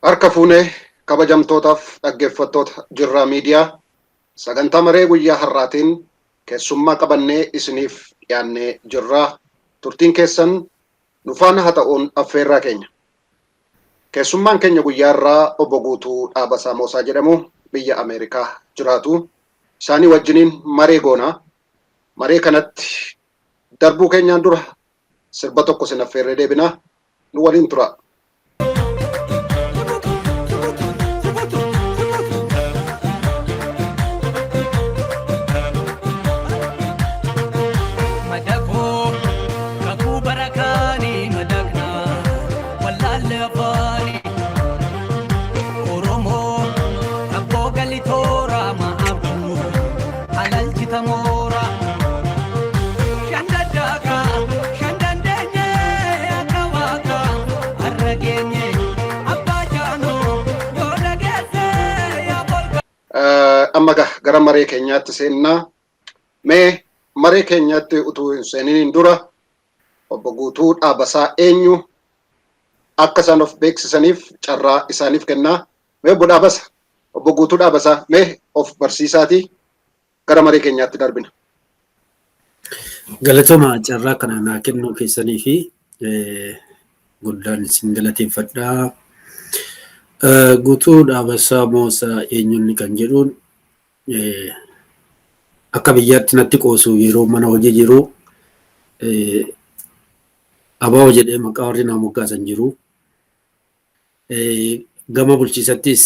Harka fuunee kabajamtootaaf dhaggeeffattoota Jirraa Miidiyaa, sagantaa maree guyyaa har'aatiin keessummaa qabannee isiniif dhiyaannee jirraa. Turtiin keessan nu faana haa ta'uun affeerraa keenya. Keessummaan keenya guyyaa har'aa obbo Guutuu Dhaabasaa Moosaa jedhamu, biyya Ameerikaa jiraatu. Isaanii wajjiniin maree goonaa. Maree kanatti darbuu keenyaan dura sirba tokko isin affeerree deebinaa, nu waliin tura. Madaqoo kakuu barakaanii madaqnaa wallaalle afaanii Oromoo abboo galitoora ma'aabuu halalchita moora shan daddaaka shan dandeenye akka waaqa har'a geenye abbaa jaanoo yoo dhageesse yaa bolka. Amma gara maree keenyaatti seennaa. Mee maree keenyaatti utuu hin seeniniin dura obbo Guutuu Dhaabasaa eenyu akka isaan of beeksisaniif carraa isaaniif kennaa. Mee obbo Dhaabasa, obbo Guutuu Dhaabasaa, mee of barsiisaatii gara maree keenyaatti darbina. Galatooma, carraa kana naa kennuu keessanii fi guddaan isin galateeffadhaa. Guutuu Dhaabasaa Moosaa eenyunni kan jedhuun, akka biyyaatti natti qoosu. Yeroo mana hojii jiru abaa'oo jedhee maqaa warri naa moggaasan jiru. Gama bulchiisattis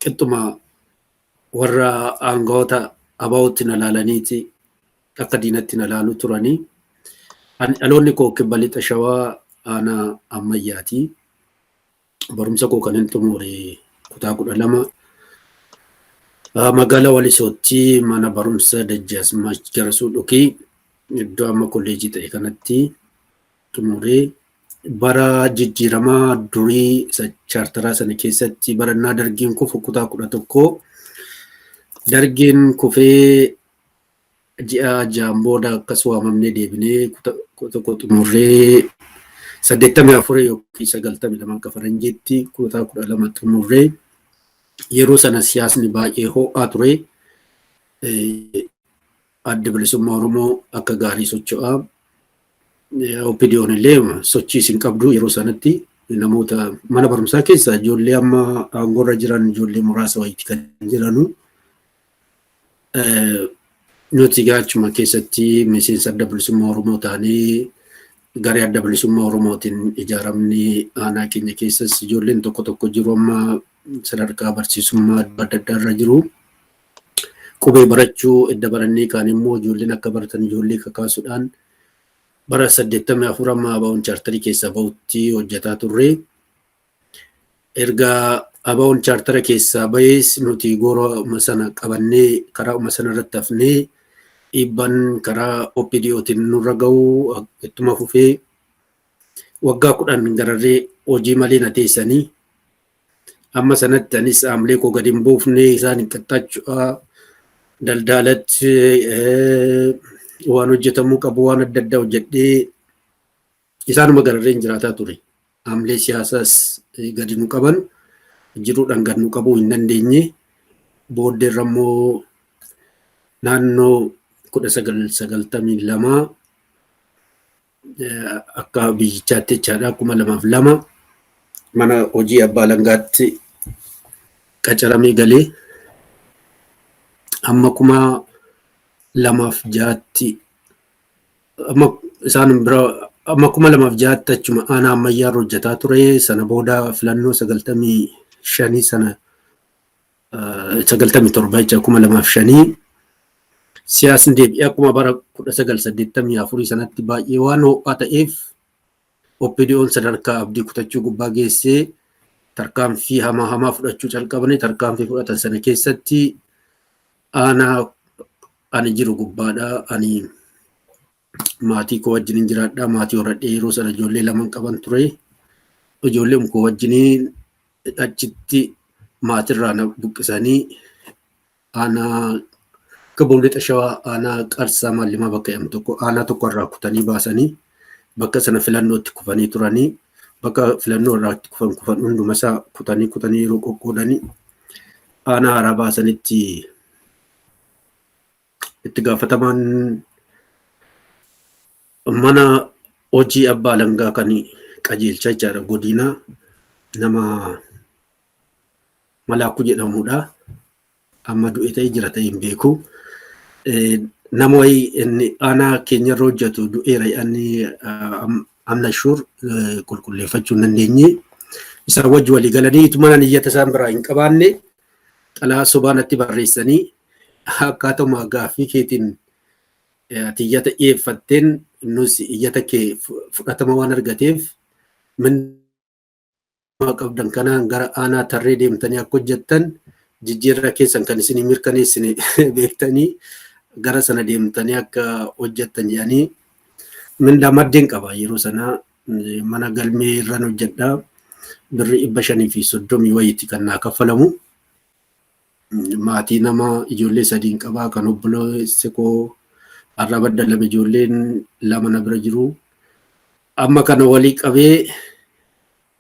qixxuma warra aangawoota abaa'ootti na laalaniiti akka diinatti na laalu turanii. Dhaloonni koo Kibba Lixa Shawaa, aanaa Ammayyaati. Barumsa koo kan hin xumure kutaa 12 magaalaa Walisootti, mana barumsa Dajjaasmaach Garasuu Dhukii, iddoo amma kolleejii ta'e kanatti xumuree, bara jijjiiramaa durii isa chaartaraa sana keessatti barannaa dargiin kufu kutaa 11, dargiin kufee ji'a 6n booda akkas waamamnee deebinee kutaa 11 xumurree, 84 yookiin 92 akka faranjiitti kutaa 12 xumurree. Yeroo sana siyaasni baay'ee ho'aa ture. Adda Bilisummaa Oromoo akka gaarii socho'aa. OPDO'n illee sochii isin qabdu. Yeroo sanatti namoota mana barumsaa keessa ijoollee amma aangoorra jiran ijoollee muraasa wayiiti kan jiranu. Nuti gaachuma keessatti miseensa Adda Bilisummaa Oromoo taanee, garee Adda Bilisummaa Oromootiin ijaaramni aanaa keenya keessas ijoolleen tokko tokko jiru, amma sadarkaa barsiisummaa adda addaa irra jiru. Qubee barachuu edda barannee kaan immoo ijoolleen akka baratan ijoollee kakaasuudhaan bara 84 amma ABO'n chaartarii keessaa bahutti hojjetaa turre. Erga ABO'n chaartara keessaa bahees nuti gooruma sana qabannee karaa sana irratti hafnee, dhiibbaan karaa OPDOtiin nurra gahu ittuma fufee, waggaa 10 gararree hojii malee na teessanii. Amma sanatti anis aamlee koo gadi hin buufne, isaan hin qixxaachuudha. Daldaalatti waan hojjetamuu qabu waan adda addaa hojjedhee isaanuma gararreen jiraataa ture. Aamlee siyaasaas gadi nu qaban jiruudhaan gad nu qabuu hin dandeenye. Booddeerra immoo naannoo 1992 akka biyyichaatti jechaadha, 2002 mana hojii abbaa langaatti qacaramee galee, amma 2006tti, amma isaan bira, amma 2006tti achuma aanaa Ammayyaarra hojjetaa ture. Sana booda filannoo 95 sana, 97 jecha, 2005 siyaasni deebi'ee akkuma bara 1984 sanatti baay'ee waan ho'aa ta'eef, OPDO'n sadarkaa abdii kutachuu gubbaa geessee tarkaanfii hamaa hamaa fudhachuu calqabanii. Tarkaanfii fudhatan sana keessatti aanaa ani jiru gubbaadha. Ani maatii koo wajjin jiraadha. Maatii horadhee yeroo sana ijoollee lama qaban ture. Ijoollee koo wajjin achitti maatirraa na buqqisanii, aanaa Kibba Lixa Shawaa, aanaa Qarsaa Maallimaa bakka jedhamu tokko, aanaa tokko irraa kutanii baasanii, bakka sana filannootti kufanii turanii. Bakka filannoo irraa itti kufan kufan hunduma isaa kutanii kutanii yeroo qoqqoodanii aanaa haaraa baasanitti itti gaafatamaan mana hojii abbaa alangaa kan qajeelchaa jechaadha godina nama Malaakuu jedhamudha. Amma du'e ta'ee jira ta'e hin beeku. Nama wayii inni aanaa keenyarra hojjetu du'eera inni amna shuur qulqulleeffachuu hin dandeenye. Isaan wajji walii galanii ituma nan iyyata isaan biraa hin qabaanne xalaa sobaa natti barreessanii akkaatuma gaaffii keetiin ati iyyata dhiyeeffatteen nus iyyata kee fudhatama waan argateef mindaa qabdan kanaan gara aanaa tarree deemtanii akka hojjettan jijjiirraa keessan kan isinii mirkaneessine beektanii gara sana deemtanii akka hojjettan jedhanii mindaa maddeen qaba yeroo sana mana galmee irraan hojjedhaa birri 530 wayiiti kan naa kaffalamu. Maatii nama ijoollee sadiin qabaa kan obboleessi koo har'a badda lama ijoolleen lama na bira jiru. Amma kana walii qabee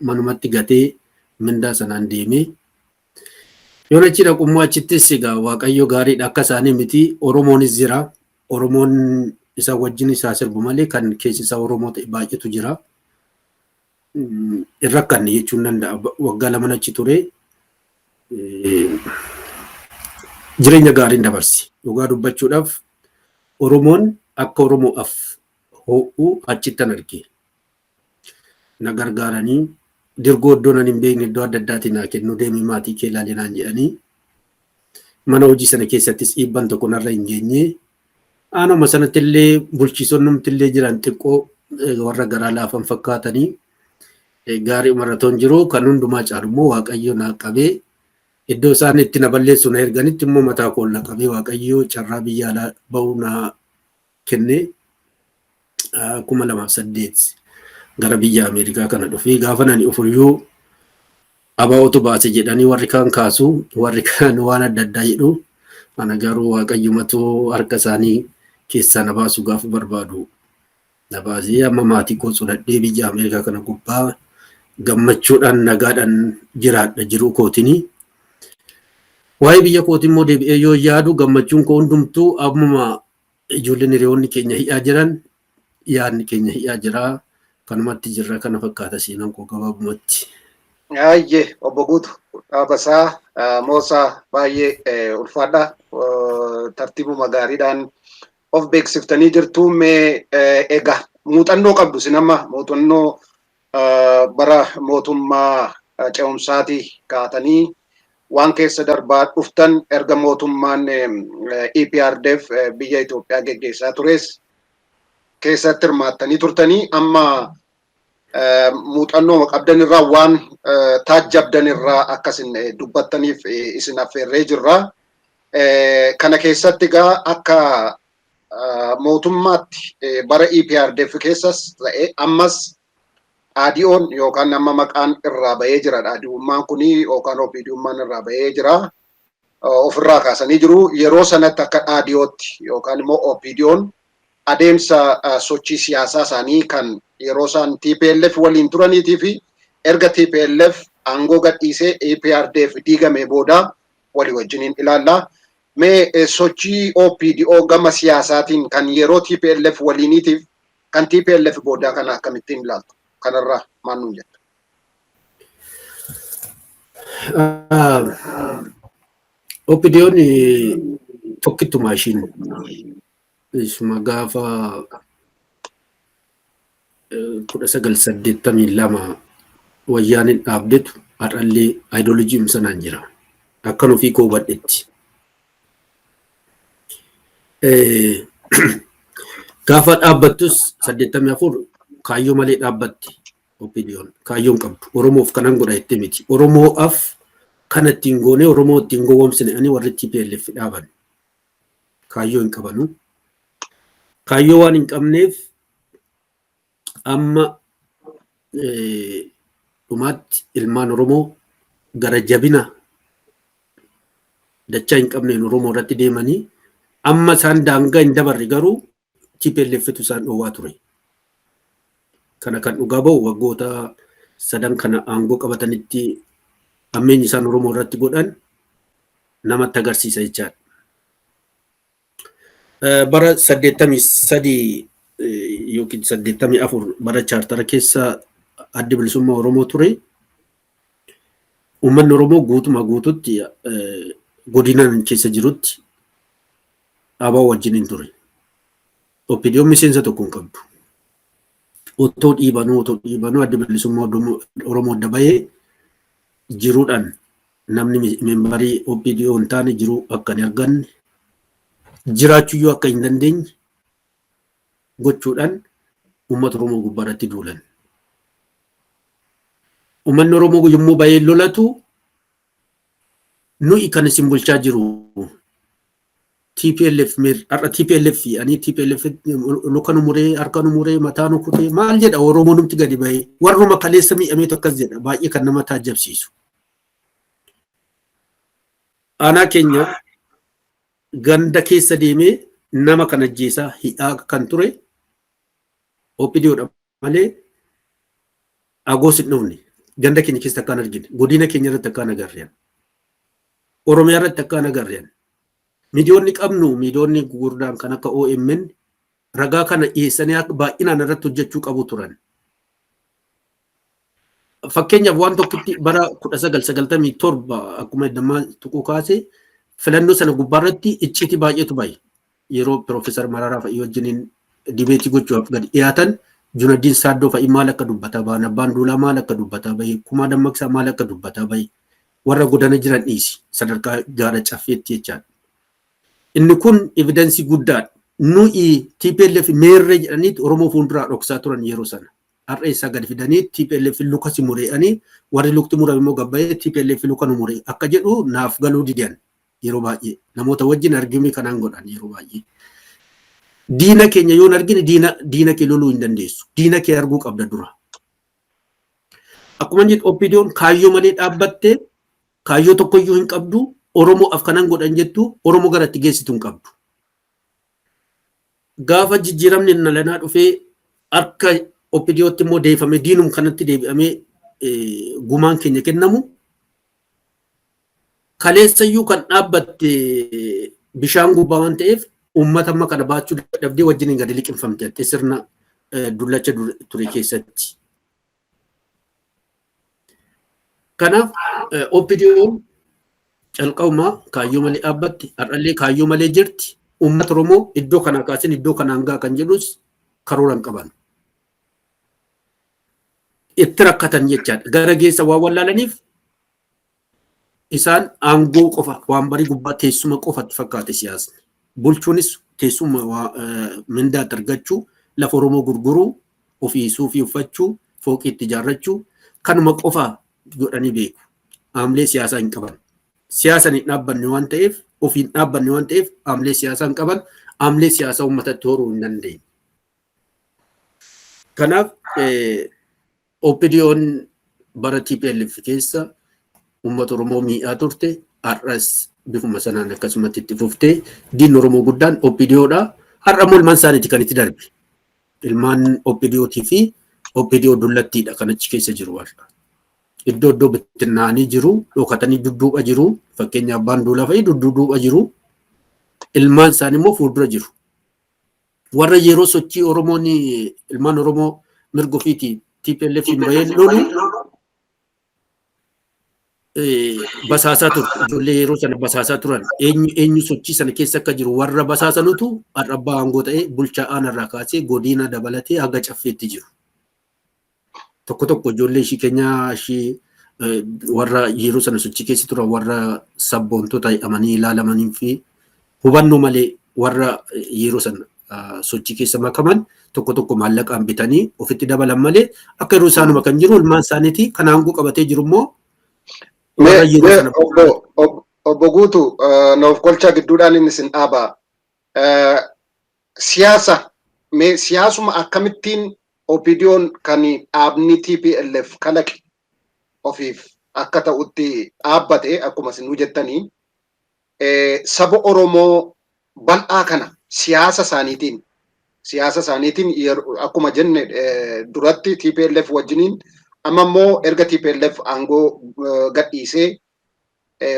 manumatti gatee mindaa sanaan deemee. Yoon achi dhaqu immoo achittis egaa Waaqayyo gaariidha akka isaanii miti Oromoonis jira. Oromoon isa wajjin isaa sirbu malee kan keessi isaa Oromoo ta'e baay'eetu jira. Hin rakkanne jechuun danda'a. Waggaa lama achi ture. Jireenya gaariin dabarsi. Dhugaa dubbachuudhaaf Oromoon akka Oromoof ho'u achittan arge. Na gargaaranii dirgoo iddoo nan hin beekne iddoo adda addaatiin naa kennu deemii maatii kee ilaali naan jedhanii mana hojii sana keessattis dhiibban tokko narra hin geenye. Aanuma sanatti illee bulchiisonnumti illee jiran xiqqoo warra garaa laafan fakkaatanii gaarii umarratoon jiru kan hundumaa caalu immoo Waaqayyo naa qabee iddoo isaan itti na balleessu na erganitti immoo mataa koo na qabee Waaqayyo carraa biyya alaa ba'uu na kennee 2008 gara biyya Ameerikaa kana dhufee gaafa nani ofuyyuu abaa'otu baase jedhanii warri kaan kaasu warri kaan waan adda addaa jedhu ana garuu Waaqayyumatu harka isaanii keessaa na baasu gaafa barbaadu na baasee amma maatii koo sodadhee biyya Ameerikaa kana gubbaa gammachuudhaan nagaadhaan jiraadha jiruu kootinii. Waa'ee biyya kootii immoo deebi'ee yoo yaadu gammachuun koo hundumtuu ammuma ijoolleen hiriyoonni keenya hidhaa jiran yaadni keenya hidhaa jira. Kanumatti jirra kana fakkaata seenaan koo gabaabumatti. Ayyee obbo Guutu Dhaabasaa Moosaa baay'ee ulfaadha. Tartiibuma gaariidhaan of beeksiftanii jirtu mee egaa muuxannoo qabdu isin amma muuxannoo bara mootummaa ce'umsaatii kaatanii waan keessa darbaa dhuftan erga mootummaan EPRDF biyya Itoophiyaa geggeessaa tures keessatti hirmaattanii turtanii amma muuxannoo qabdan irraa waan taajjabdan irraa akkasin dubbattaniif isin affeerree jirra. Kana keessatti egaa akka mootummaatti bara EPRDF keessas ta'e ammas ADO'n yookaan nama maqaan irraa bahee jira. ADO'ummaan kuni yookaan OPD'ummaan irraa bahee jira. Ofirraa kaasanii jiru. Yeroo sanatti akka ADO'tti yookaan immoo OPDO'n adeemsa sochii siyaasaa isaanii kan yeroo isaan TPLF waliin turaniitii fi erga TPLF aangoo gadhiisee EPRDF diigame booda walii wajjiniin ilaalla. Mee sochii OPDO gama siyaasaatiin kan yeroo TPLF waliiniitiif kan TPLF boodaa kana akkamittiin ilaaltu? Kanarraa maal nuun jettu? OPDO'n tokkittuma ishiin isuma gaafa 1982 wayyaaniin dhaabdetu har'allee aayidolojiin sanaan jira. Akkan ofii koo hubadhetti. Gaafa dhaabbattus 84 kaayyoo malee dhaabbatti OPDO'n kaayyoon qabdu. Oromoof kanan godha jettee miti. Oromoof kana ittiin goonee Oromoo ittiin gowwoomsine ani warri TPLF dhaaban. Kaayyoo hin qabanu. Kaayyoo waan hin qabneef amma dhumaatti ilmaan Oromoo gara jabina dachaa hin qabneen Oromoo irratti deemanii amma isaan daangaa hin dabarre garuu TPLFtu isaan dhoowwaa ture. Kana kan dhugaa bahu waggoota sadan kana aangoo qabatanitti hammeenyi isaan Oromoo irratti godhan namatti agarsiisa jechaadha. Bara 83 yookiin 84 bara chaartara keessa Addi Bilisummaa Oromoo ture. Uummanni Oromoo guutumaa guututti godinaan keessa jirutti ABO wajjin hin ture. OPDOn miseensa tokko hin qabdu. Otoo dhiibanuu Addi Bilisummaa Oromoo adda bahee jiruudhaan namni member OPDO hin taane jiruu akka hin arganne, jiraachuyyuu akka hin dandeenye gochuudhaan uummata Oromoo gubbaarratti duulan. Uummanni Oromoo yommuu bahee lolatu, "Nuyi kan isin bulchaa jiru TPLF, har'a TPLF ani TPLF luka nu muree, harka nu muree, mataa nu kutee," maal jedha Oromoo numti gadi bahee, warruma kaleessa miidhameetu akkas jedha, baay'ee kan nama taajjabsiisu. Aanaa keenya ganda keessa deemee nama kan ajjeesaa hidhaa kan ture OPDOdha malee agoos hin dhufne. Ganda keenya keessa akkaan argine, godina keenya irratti akkaan agarreen, Oromiyaa irratti akkaan agarreen. Miidiyoonni qabnu, miidiyoonni gurguddaan kan akka OMN, ragaa kana dhiyeessanii akka baay'inaan irratti hojjechuu qabu turan. Fakkeenyaaf, waan tokkotti bara 1997 akkuma dammaa tuquu kaase, filannoo sana gubbaarratti icciitii baay'eetu bahe. Yeroo Piroofeesar Mararaa fa'i wajjiniin debate gochuudhaaf gadi dhiyaatan, Junaddiin Saaddoo fa'i maal akka dubbataa bahan, Abbaan Duulaa maal akka dubbataa bahe, Kumaa Dammaqsaa maal akka dubbataa bahe, warra godana jiran dhiisi, sadarkaa gaara caffeetti jechaadha. Inni kun evidence guddaadha. Nuyi TPLF meerree jedhaniiti Oromoo fuulduraa dhoksaa turan yeroo sana. Har'a isaa gadi fidanii TPLF luka si mure'anii, warri lukti murame immoo gabbayee TPLF luka nu muree akka jedhu naaf galuu didan. Yeroo baay'ee namoota wajjin argimii kanaan godhan yeroo baay'ee. Diina keenya yoon argine diina kee loluu hin dandeessu. Diina kee arguu qabda dura. Akkuma jedhu, OPDOn kaayyoo malee dhaabbattee, kaayyoo tokkoyyuu hin qabdu. Oromoo af kanan godhan jettu, Oromoo garatti geessitu hin qabdu. Gaafa jijjiiramni nalanaa dhufee harka OPDOtti immoo deefamee, diinum kanatti deebi'amee gumaan keenya kennamu, kaleessayyuu kan dhaabbatte bishaan gubbaa waan ta'eef, uummata amma kana baachuu dadhabdee wajjin gadi liqimfamte sirna dullacha ture keessatti. Kanaaf OPDOn calqabumaa kaayyoo malee dhaabbatti, har'allee kaayyoo malee jirti. Uummata Oromoo iddoo kanaa kaasin iddoo kanaan gaa kan jedhus karoora hin qaban. Itti rakkatan jechaadha. Gara geessa waan wallaalaniif, isaan aangoo qofa, waan barii gubbaa teessuma qofatti fakkaate siyaasni. Bulchuunis teessuma mindaatti argachuu, lafa Oromoo gurguruu, ofii suufii uffachuu, fooqii itti ijaarrachuu, kanuma qofa godhanii beeku. Aamlee siyaasaa hin qaban. Siyaasan hin dhaabbanne waan ta'eef, ofiin dhaabbanne waan ta'eef, aamlee siyaasaa hin qaban, aamlee siyaasaa uummatatti horuu hin dandeenye. Kanaaf OPDOn bara TPLF keessa uummata Oromoo miidhaa turte, har'as bifuma sanaan akkasumatti itti fuftee, diinni Oromoo guddaan OPDOdha. Har'a immoo ilmaan isaaniiti kan itti darbe. Ilmaan OPDOtii fi OPDO dullattiidha kan achi keessa jiru har'a. Iddoo iddoo bittinnaa'anii jiru, dhokatanii dudduuba jiru. Fakkeenya Abbaan Duulaa fa'i dudduuba jiru. Ilmaan isaanii immoo fuuldura jiru. Warra yeroo sochii Oromoon, ilmaan Oromoo mirga ofiitii TPLF hin bahee lolu basaasaa turte. Ijoollee yeroo sana basaasaa turan, eenyu eenyu sochii sana keessa akka jiru warra basaasanutu har'a abbaa aangoo ta'ee bulchaa aanarraa kaasee godina dabalatee haga caffeetti jiru. Tokko tokko ijoollee ishii keenyaa ishii warra yeroo sana sochii keessa turan, warra sabboontota jedhamanii ilaalamanii fi hubannoo malee warra yeroo sana sochii keessa makaman tokko tokko maallaqaan bitanii ofitti dabalan malee, akka yeroo isaanuma kan jiru ilmaan isaaniiti. Kan aangoo qabatee jiru immoo warra yeroo sana. Obbo Guutu, noof kolchaa, gidduudhaan inni isin dhaaba. Siyaasa, mee siyaasuma akkamittiin OPDOn kan dhaabni TPLF kalaqe ofiif akka ta'utti dhaabbate, akkuma isin jettanii, saba Oromoo bal'aa kana siyaasa isaaniitiin, akkuma jenne duratti TPLF wajjiniin Amma immoo erga TPLF aangoo gadhiisee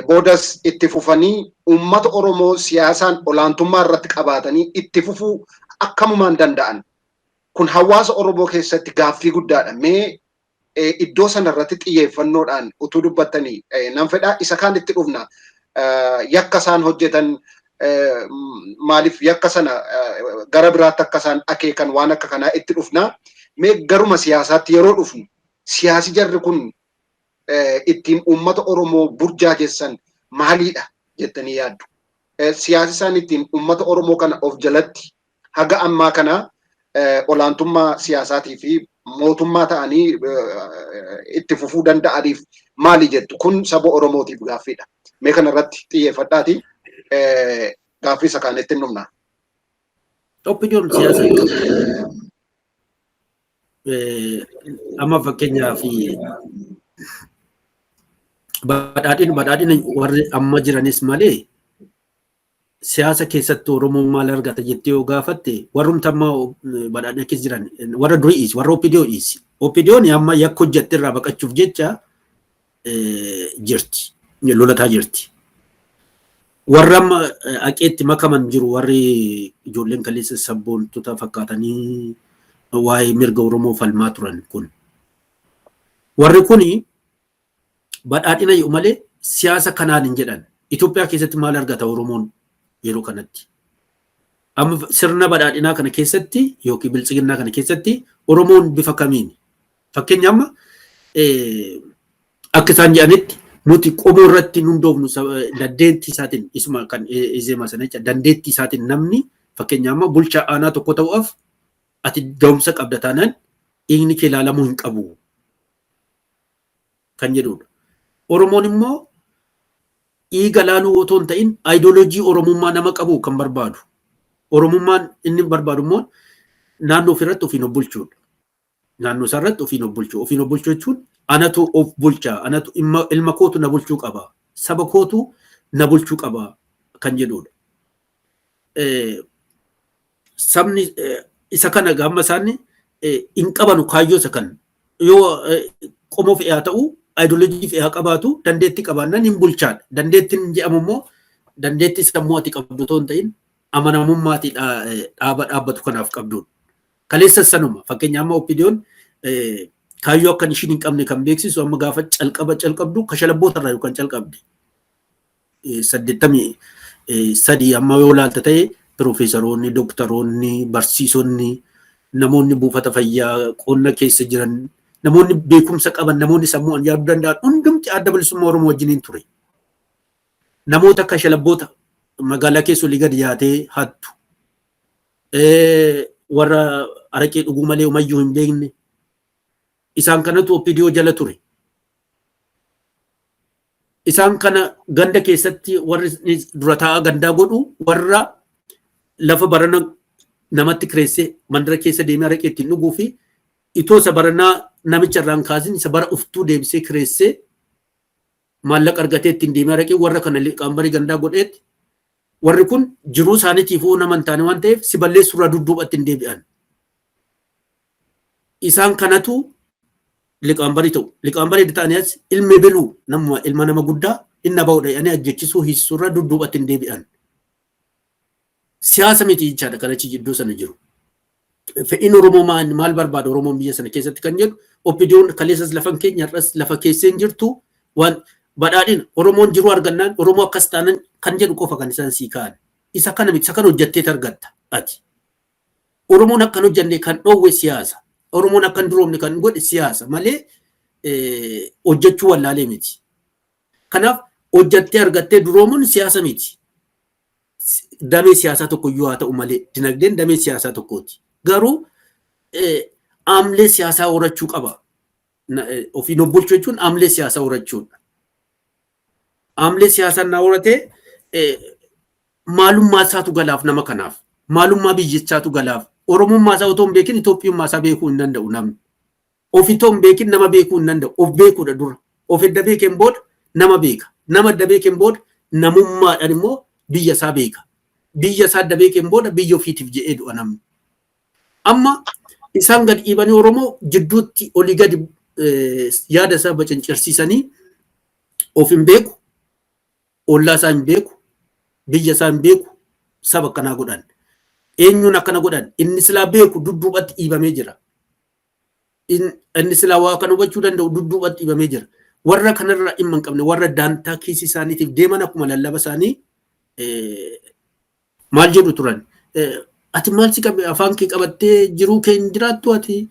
boodas itti fufanii uummata Oromoo siyaasaan olaantummaa irratti qabaatanii itti fufuu akkamumaan danda'an? Kun hawaasa Oromoo keessatti gaaffii guddaadha. Mee iddoo sana irratti xiyyeeffannoodhaan utuu dubbattanii nan fedhaa, isa kaan itti dhufna. Yakka isaan hojjetan, maaliif yakka sana gara biraatti akka isaan akeekan, waan akka kanaa itti dhufna. Mee garuma siyaasaatti yeroo dhufnu, siyaasi jarri kun ittiin uummata Oromoo burjaajessan maaliidha jettanii yaaddu? Siyaasi isaan ittiin uummata Oromoo kana of jalatti haga ammaa kana olaantummaa siyaasaatii fi mootummaa ta'anii itti fufuu danda'aniif maali jettu? Kun saba Oromootiif gaaffiidha. Mee kanarratti xiyyeeffadhaati gaaffii isa kaanitti hin dhumna. OPDOn siyaasa hin qabu. Amma fakkeenyaaf badhaadhina warri amma jiranis malee, siyaasa keessatti Oromoon maal argata jettee yoo gaafatte, warrumti amma badhaadhina keessa jiran warra durii dhiisi, warra OPDO dhiisi. OPDOn amma yakka hojjette irraa baqachuuf jecha jirti, lolataa jirti. Warra amma haqeetti makaman jiru, warri ijoolleen kaleessa sabboontota fakkaatanii waa'ee mirga Oromoo falmaa turan kun. Warri kuni badhaadhina yoo malee siyaasa kanaan hin jedhan. Itoophiyaa keessatti maal argata Oromoon yeroo kanatti? Amma sirna badhaadhinaa kana keessatti yookiin biltsiginnaa kana keessatti Oromoon bifa kamiin? Fakkeenya amma akka isaan jedhanitti, nuti qomoo irratti hundoofnu, dandeettii isaatiin, isuma kan Izeemaa sana jecha, dandeettii isaatiin namni fakkeenya amma bulchaa aanaa tokko ta'uudhaaf ati ga'umsa qabda taanaan dhiigni kee ilaalamuu hin qabu kan jedhudha. Oromoon immoo dhiiga laaluu otoo hin ta'in ayidooloojii Oromummaa nama qabu kan barbaadu. Oromummaan inni barbaadu immoo naannoo ofirratti ofiin of bulchuudha. Naannoo isaarratti ofiin of bulchuu. Ofiin of bulchuu jechuun anatu of bulcha, anatu ilma kootu na bulchuu qaba, saba kootu na bulchuu qaba kan jedhudha. Sabni isa kana gamma isaanii hin qabanu, kaayyoo isa kana. Yoo qomoo fe'aa ta'u, ayidooloojii fe'aa qabaatu, dandeettii qabaannaan hin bulchaadha. Dandeettiin jedhamu immoo dandeettii sammuu ati qabdu otoo hin ta'in amanamummaati dhaaba dhaabbatu kanaaf qabdudha. Kaleessa sanuma fakkeenya amma OPDOn kaayyoo akka ishiin hin qabne kan beeksisu, amma gaafa calqaba calqabdu kashalabboota irraa yookaan calqabde. 83 amma yoo laalta ta'e, piroofeesaroonni, dooktaroonni, barsiisonni, namoonni buufata fayyaa, qonna keessa jiran, namoonni beekumsa qaban, namoonni sammuu yaaduu danda'an hundumti Adda Bilisummaa Oromoo wajjiniin ture. Namoota kashalabboota magaalaa keessa olii gadi yaatee hattu. Warra araqee dhuguu malee umayyuu hin beekne. Isaan kanatu OPDO jala ture. Isaan kana ganda keessatti warri dura taa'aa gandaa godhu warra lafa barana namatti kireessee mandara keessa deemee araqee ittiin dhuguu fi itoo isa baranaa namicha irraan kaasin isa bara uftuu deebisee kireessee maallaqa argatee ittiin deemee araqee, warra kana qaambarii gandaa godheetti, warri kun jiruu isaaniitiif nama hin taane waan ta'eef si balleessuurraa dudduubatti hin deebi'an. Isaan kanatu liqaambarii ta'u. Liqaambarii ta'anii as ilmi biluu nama ilma nama guddaa inni ba'udha jedhanii ajjechisuu hiisisuurraa dudduubatti hin deebi'an. Siyaasa miti jechaadha kan achi jidduu sana jiru. Fedhiin Oromoo maal barbaada Oromoon biyya sana keessatti kan jedhu, OPDOn kaleessas lafan keenya har'as lafa keessee hin jirtu, waan badhaadhina Oromoon jiru argannaan Oromoo akkas taanan kan jedhu qofa kan isaan sii ka'an. Isa kana miti, isa kana hojjettee argatta ati. Oromoon akkan hojjenne kan dhoowwe siyaasa. Oromoon akkan duroomne kan godhe siyaasa malee hojjechuu wallaalee miti. Kanaaf hojjettee argattee duroomuun siyaasa miti. Damee siyaasaa tokko iyyuu haa ta'u malee dinagdeen damee siyaasaa tokkooti. Garuu aamlee siyaasaa horachuu qaba. Ofiin of bulchuu jechuun aamlee siyaasaa horachuudha. Aamlee siyaasaa naa horatee maalummaa isaatu galaaf nama kanaaf. Maalummaa biyyichaatu galaaf. Oromummaa isaa otoo hin beekin Itoophiyummaa isaa beekuu hin danda'u namni. Of itoo hin beekin nama beekuu hin danda'u. Of beekuudha dura. Of edda beekeen booda nama beeka. Nama edda beekeen booda namummaadhaan immoo biyya isaa beeka. Biyya isaa edda beekeen booda biyya ofiitiif jedhee du'a namni. Amma isaan gad dhiibanii Oromoo jidduutti olii gadi Yaada isaa bacancarsiisanii of hin beeku, ollaa isaa hin beeku, biyya isaa hin beeku, saba akkanaa godhan. Eenyuun akkana godhan? Inni silaa beeku dudduubatti dhiibamee jira. Inni silaa waa kan hubachuu danda'u dudduubatti dhiibamee jira. Warra kanarraa dhimma hin qabne, warra daantaa kiisii isaaniitiif deeman, akkuma lallaba isaanii maal jedhu turan? Ati maal si qabe? Afaan kee qabattee jiruu kee hin jiraattu? Ati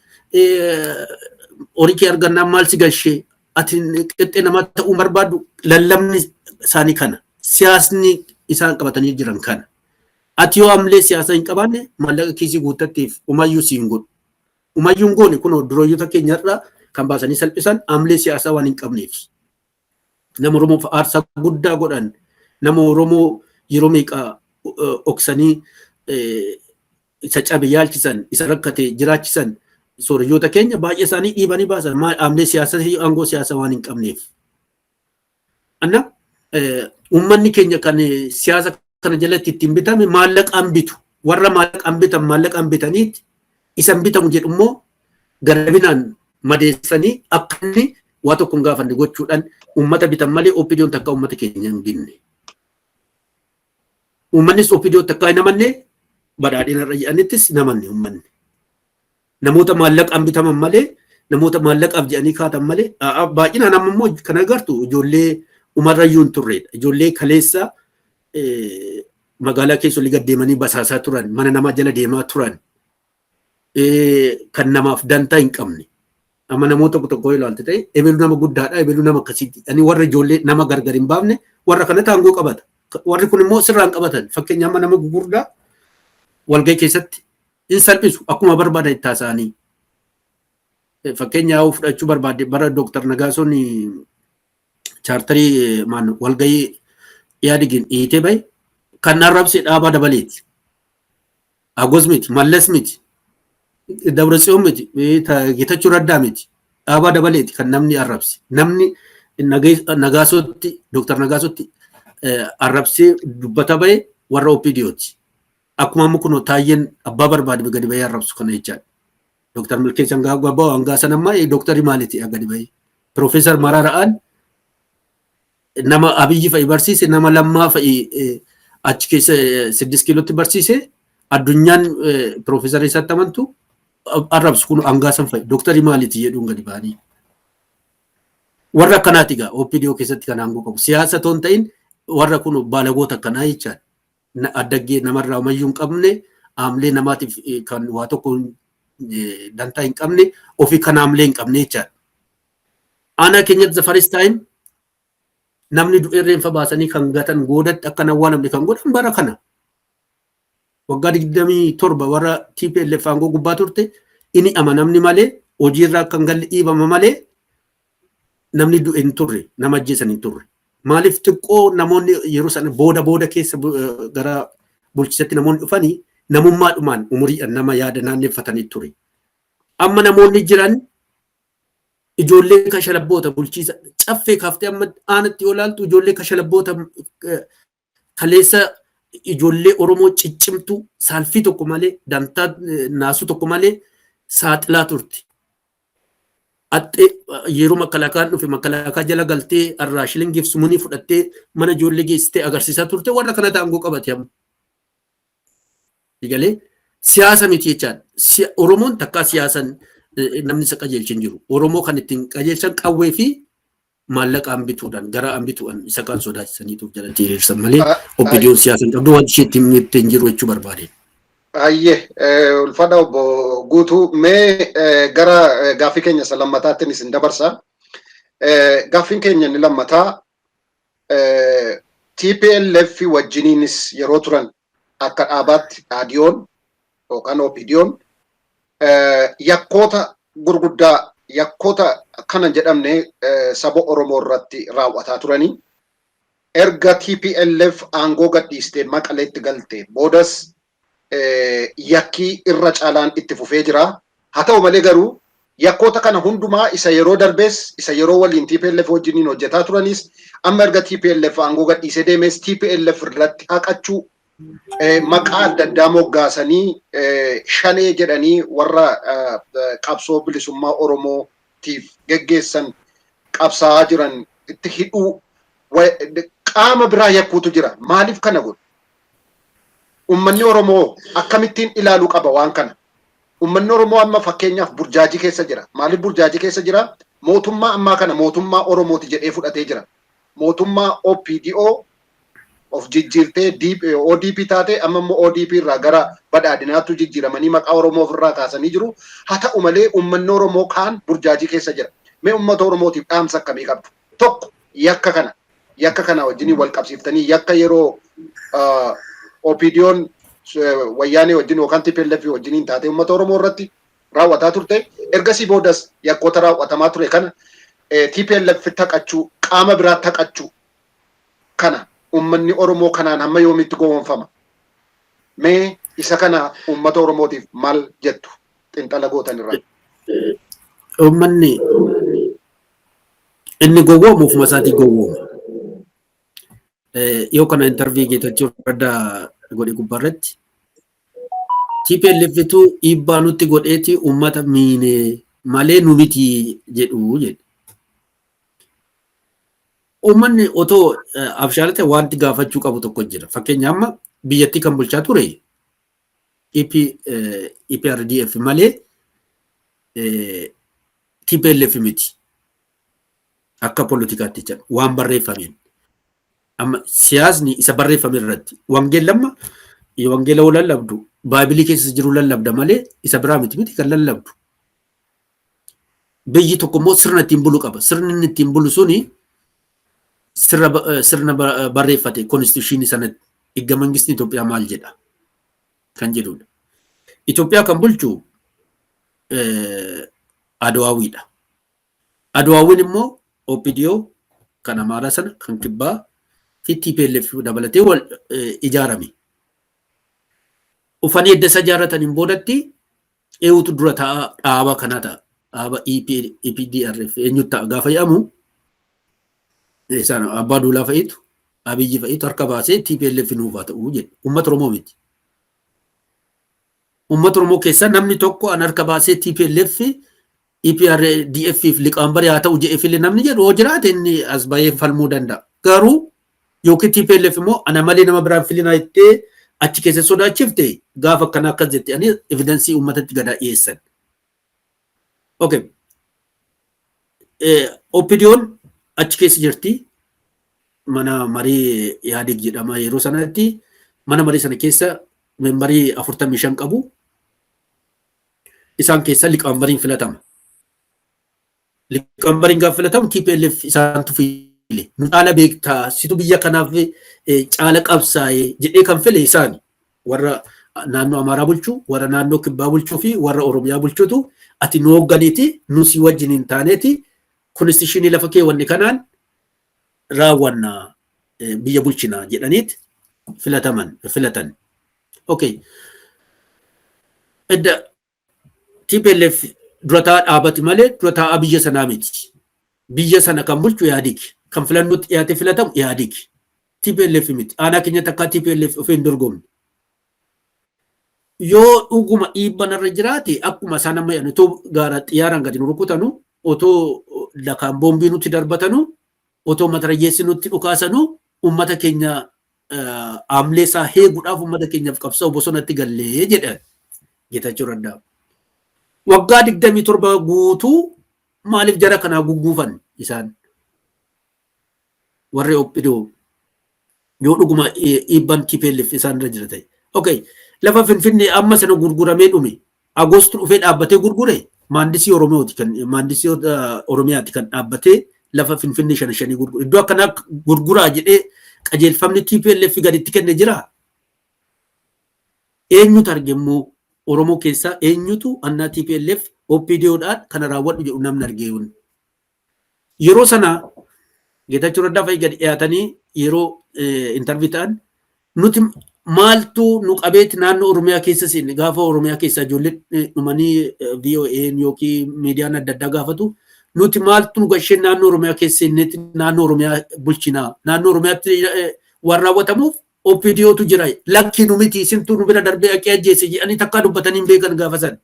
horii kee argannaan maal si galshee? Ati qixxee namaa ta'uu barbaaddu? Lallabni isaanii kana, siyaasni isaan qabatanii jiran kana. Ati yoo amlee siyaasa hin qabaanne, maallaqa kiisii guuttatteef umayyuu si hin godhu. Umayyuu hin goone. Kun durooyyota keenyarraa kan baasanii salphisan amlee siyaasaa waan hin qabneef. Nama Oromoof aarsaa guddaa godhan, nama Oromoo yeroo meeqa oksanii isa cabe yaalchisan, isa rakkate jiraachisan, sooreyyoota keenya baay'ee isaanii dhiibanii baasan amlee siyaasaa, aangoo siyaasaa waan hin qabneef. Anna uummanni keenya kan siyaasa kana jalatti ittiin bitame maallaqaan bitu. Warra maallaqaan bitan maallaqaan bitaniitti isan bitamu jedhu immoo garabinaan madeessanii akka inni waa tokko hin gaafanne gochuudhaan uummata bitan malee OPDOn takka uummata keenya hin binne. Uummannis OPDO takka hin amanne, badhaadhina irra jedhanittis hin amanne uummanni. Namoota maallaqaan bitaman malee, namoota maallaqaaf jedhanii kaatan malee, baay'inaan amma immoo kan agartu ijoollee umarrayyuu hin turredha. Ijoollee kaleessa magaalaa keessa olii gad deemanii basaasaa turan, mana namaa jala deemaa turan, kan namaaf dantaa hin qabne. Amma namoota tokko tokko ilaalte ta'e, ebelu nama guddaadha, ebelu nama akkasiiti. Ani warra ijoollee nama gargar hin baafne, warra kanatti aangoo qabata. Warri kun immoo sirraan qabatan. Fakkeenya, amma nama gugurdaa walgahii keessatti hin salphisu, akkuma barbaadan itti haasa'anii. Fakkeenya yoo fudhachuu barbaadde, bara Dooktar Nagaasoon chaartarii walgahii Ihaadigiin dhiitee bahe, kan arrabse Dhaabaa Dabaleeti. Agos miti, Mallas miti, Dabratsiyoon miti, Geetachoo Raddaa miti. Dhaabaa Dabaleeti kan namni arrabse. Namni Nagaasootti, Dooktar Nagaasootti arrabsee dubbata bahe warra OPDOti. Akkuma amma kun Taayyeen abbaa barbaade gadi bahee arrabsu kana jechaadha. Dooktar Milkeessaan Gabbaa hangaa sana ammaa dooktarii maaliiti gadi bahee? Piroofeesar Maraara'aan nama Abiyyi fa'i barsiise, nama Lammaa fa'i achi keessa 6 kiilootti barsiise, addunyaan piroofeesara isaatti amantu arrabsu kun hangaa san fa'i dooktarii maaliiti jedhuun gadi bahanii. Warra akkanaati egaa OPDO keessatti kan aangoo qabu. Siyaasa otoo hin ta'in warra kun baalagoota akkanaa jechaadha. Addaggee namarraa umayyuu hin qabne, aamlee namaatiif kan waa tokko dantaa hin qabne, ofii kan aamlee hin qabne jechaadha. Aanaa keenyatti the first time namni du'ee reenfa baasanii kan gatan goodatti akka awwaalamne kan godhan bara kana. Waggaa 27 warra TPLF aangoo gubbaa turte inni amanamni malee, hojiirraa akka hin galle dhiibama malee, namni du'e hin turre, nama ajjeesan hin turre. Maaliif? Xiqqoo namoonni yeroo sana booda booda keessa gara bulchiisatti namoonni dhufanii namummaadhumaan umuriidhaan nama yaada naanneeffatanii ture. Amma namoonni jiran ijoollee kashalabboota bulchiisa caffee kaaftee amma aanatti yoo ilaaltu, ijoollee kashalabboota kaleessa ijoollee Oromoo ciccimtuu saalfii tokko malee, dantaa naasuu tokko malee saaxilaa turte. Axxee yeroo makalaakaan dhufe makalaakaa jala galtee irraa shilingiif sumunii fudhattee mana ijoollee geessitee agarsiisaa turte, warra kanatti aangoo qabate amma. Egalee siyaasa miti jechaadha. Oromoon takkaa siyaasan namni isa qajeelche hin jiru. Oromoo kan ittiin qajeelchan qawwee fi maallaqaan bituudhaan, garaan bituudhaan isa kan sodaachisaniituuf jalatti hiriirsan malee OPDOn siyaasa hin qabdu, wanti ishee ittiin ittiin jiru jechuu barbaade. Ayyee, ulfaadha obbo Guutuu. Mee gara gaaffii keenya isa lammataatti isin dabarsa. Gaaffiin keenya inni lammataa, TPLF wajjiniinis yeroo turan akka dhaabaatti dhaadiyoon yookaan OPDOn yakkoota gurguddaa, yakkoota kana jedhamne saba Oromoo irratti raawwataa turanii, erga TPLF aangoo gadhiistee Maqaleetti galte boodas yakkii irra caalaan itti fufee jira. Haa ta'u malee garuu yakkoota kana hundumaa, isa yeroo darbees, isa yeroo waliin TPLF wajjiniin hojjetaa turanis, amma erga TPLF aangoo gadhiisee deemes TPLF irratti haqachuu, maqaa adda addaa moggaasanii, shanee jedhanii warra qabsoo bilisummaa Oromoo Oromootiif geggeessan qabsaa'aa jiran itti hidhuu qaama biraa yakkuutu jira. Maaliif kana godhu? Uummanni Oromoo akkamittiin ilaaluu qaba waan kana? Uummanni Oromoo amma fakkeenyaaf burjaajii keessa jira. Maaliif burjaajii keessa jira? Mootummaa ammaa kana mootummaa Oromooti jedhee fudhatee jira. Mootummaa OPDO of jijjiirtee ODP taate, amma immoo ODP irraa gara badhaadhinaatti jijjiiramanii maqaa Oromoo ofirraa kaasanii jiru. Haa ta'u malee uummanni Oromoo kaan burjaajii keessa jira. Mee uummata Oromootiif dhaamsa akkamii qabdu? Tokko, yakka kana wajjin wal qabsiiftanii, yakka yeroo OPDO'n wayyaanee wajjin yookaan TPLF wajjiniin taatee uummata Oromoo irratti raawwataa turte. Ergasii boodas yakkoota raawwatamaa ture kana TPLF taqachuu, qaama biraa taqachuu kana, uummanni Oromoo kanaan hamma yoomitti gowwoomfama? Mee isa kana uummata Oromootiif maal jettu xiinxala gootan irraa? Uummanni inni gowwoomu ofuma isaatii gowwooma. Yoo kana interview Geetachoo Raddaa godhe gubbaarratti TPLFtu dhiibbaa nutti godheeti uummata miine malee nu miti jedhu jedhe. Uummanni otoo abshaalate wanti gaafachuu qabu tokko jira. Fakkeenya, amma biyyattii kan bulchaa ture EPRDF malee TPLF miti. Akka poolitikaatti jechuudha. Waan barreeffameen. Amma siyaasni isa barreeffame irratti wangeelli, amma wangeela yoo lallabdu baaybilii keessa jiru lallabda malee isa biraa miti kan lallabdu. Biyyi tokko immoo sirna ittiin bulu qaba. Sirni inni ittiin bulu suni sirna barreeffate, constitution sanatti higga mangistii Itoophiyaa maal jedha kan jedhudha. Itoophiyaa kan bulchu Adawaawiidha. Adawaawiin immoo OPDO kan Amaaraa sana, kan Kibbaa fi TPLF dabalatee wal ijaarame. Ufanii edda isa ijaarrataniin boodatti eenyutu dura ta'a dhaaba kanaa ta'a? Dhaaba EPDRF eenyutu ta'a gaafa jedhamu, isaan Abbaa Duulaa fa'iitu, Abiyyi fa'iitu harka baasee TPLF nuuf haa ta'u jedhe. Uummata Oromoo miti. Uummata Oromoo keessaa namni tokko an harka baasee TPLF EPRDF fi liqaambarii haa ta'u jedhee namni jedhu yoo jiraate, inni as bahee falmuu danda'a. Garuu yookiin TPLF immoo ana malee nama biraan filinaa jettee achi keessa sodaachifte, gaafa akkana akkas jette ani evidence uummatatti gadaa dhiyeessan. Okay. OPDO'n achi keessa jirti. Mana marii Ihaadig jedhama yeroo sanatti. Mana marii sana keessa member 45 qabu. Isaan keessa liqaambariin filatama. Liqaambariin gaafa filatamu TPLF isaantu file. Nu caala beektaa, situ biyya kanaaf caala qabsaa'ee jedhee kan file isaani. Warra naannoo Amaaraa bulchuu, warra naannoo Kibbaa bulchuu fi warra Oromiyaa bulchutu ati nu hoogganiiti, nu si wajjin hin taaneeti constitution lafa keewwanne kanaan raawwanna, biyya bulchina jedhaniit filataman, filatan. Okay. Edda TPLF dura taa'aa dhaabati malee dura taa'aa biyya sanaa miti. Biyya sana kan bulchu Ihaadig. Kan filannootti dhiyaatee filatamu Ihaadig. TPLF miti. Aanaa keenyatti akka TPLF ofii hin dorgomne. Yoo dhuguma dhiibban irra jiraate, akkuma isaan amma jedhan, otoo gaara xiyyaaraan gadi nu rukutanu, otoo lakaan boombii nutti darbatanu, otoo matarayyeessi nutti dhukaasanu, uummata keenya aamlee isaa heeguudhaaf, uummata keenyaaf qabsa'u bosonatti gallee jedhan Geetachoo Raddaa. Waggaa 27 guutuu maaliif jara kanaa gugguufan isaan? Warri OPDO yoo dhuguma dhiibban TPLF isaan irra jira ta'e. Okay, lafa Finfinnee amma sana gurguramee dhume, Agoostu dhufee dhaabbatee gurgure. Maandisii Oromooti kan maandisii Oromiyaati kan dhaabbatee lafa Finfinnee shana shanii gurgure. Iddoo akkanaa gurguraa jedhee qajeelfamni TPLF gaditti kenne jira. Eenyutu arge immoo? Oromoo keessaa eenyutu annaa TPLF OPDOdhaan kana raawwadhu jedhu namni argee? Yeroo sana Geetachoo Raddaa fa'i gadi dhiyaatanii yeroo interview ta'an, nuti maaltu nu qabeeti naannoo Oromiyaa keessa seenne? Gaafa Oromiyaa keessa ijoolleen dhumanii VOA'n yookiin miidiyaan adda addaa gaafatu, nuti maaltu nu gashee naannoo Oromiyaa keessa seenneeti naannoo Oromiyaa bulchinaa? Naannoo Oromiyaatti waan raawwatamuuf OPDOtu jira, lakki nu miti, isintu nu bira darbee haqee ajjeese jedhanii takkaa dubbatanii hin beekan gaafa san.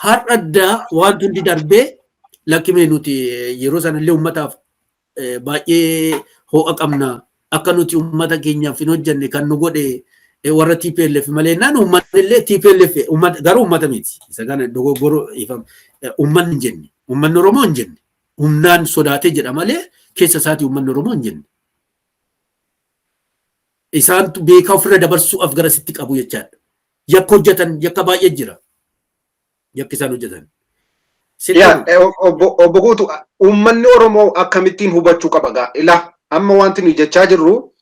Har'a addaa wanti hundi darbee lakkimee nuti yeroo sanallee uummataaf baay'ee ho'a qabna. Akka nuti uummata keenyaaf hin hojjenne kan nu godhe warra TPLF malee naan uummanni illee TPLF garuu uummata miti. Isa kana dogoggoroo uummanni hin jenne. Uummanni Oromoo hin jenne. Humnaan sodaatee jedha malee keessa isaatii uummanni Oromoo hin jenne. Isaantu beekaa ofirra dabarsuudhaaf gara sitti qabu jechaadha. Yakka hojjetan yakka baay'ee jira. Yakki isaan hojjetan. Obbo Guutuu, uummanni Oromoo akkamittiin hubachuu qaba gaa? Ila amma wanti nuyi jechaa jirru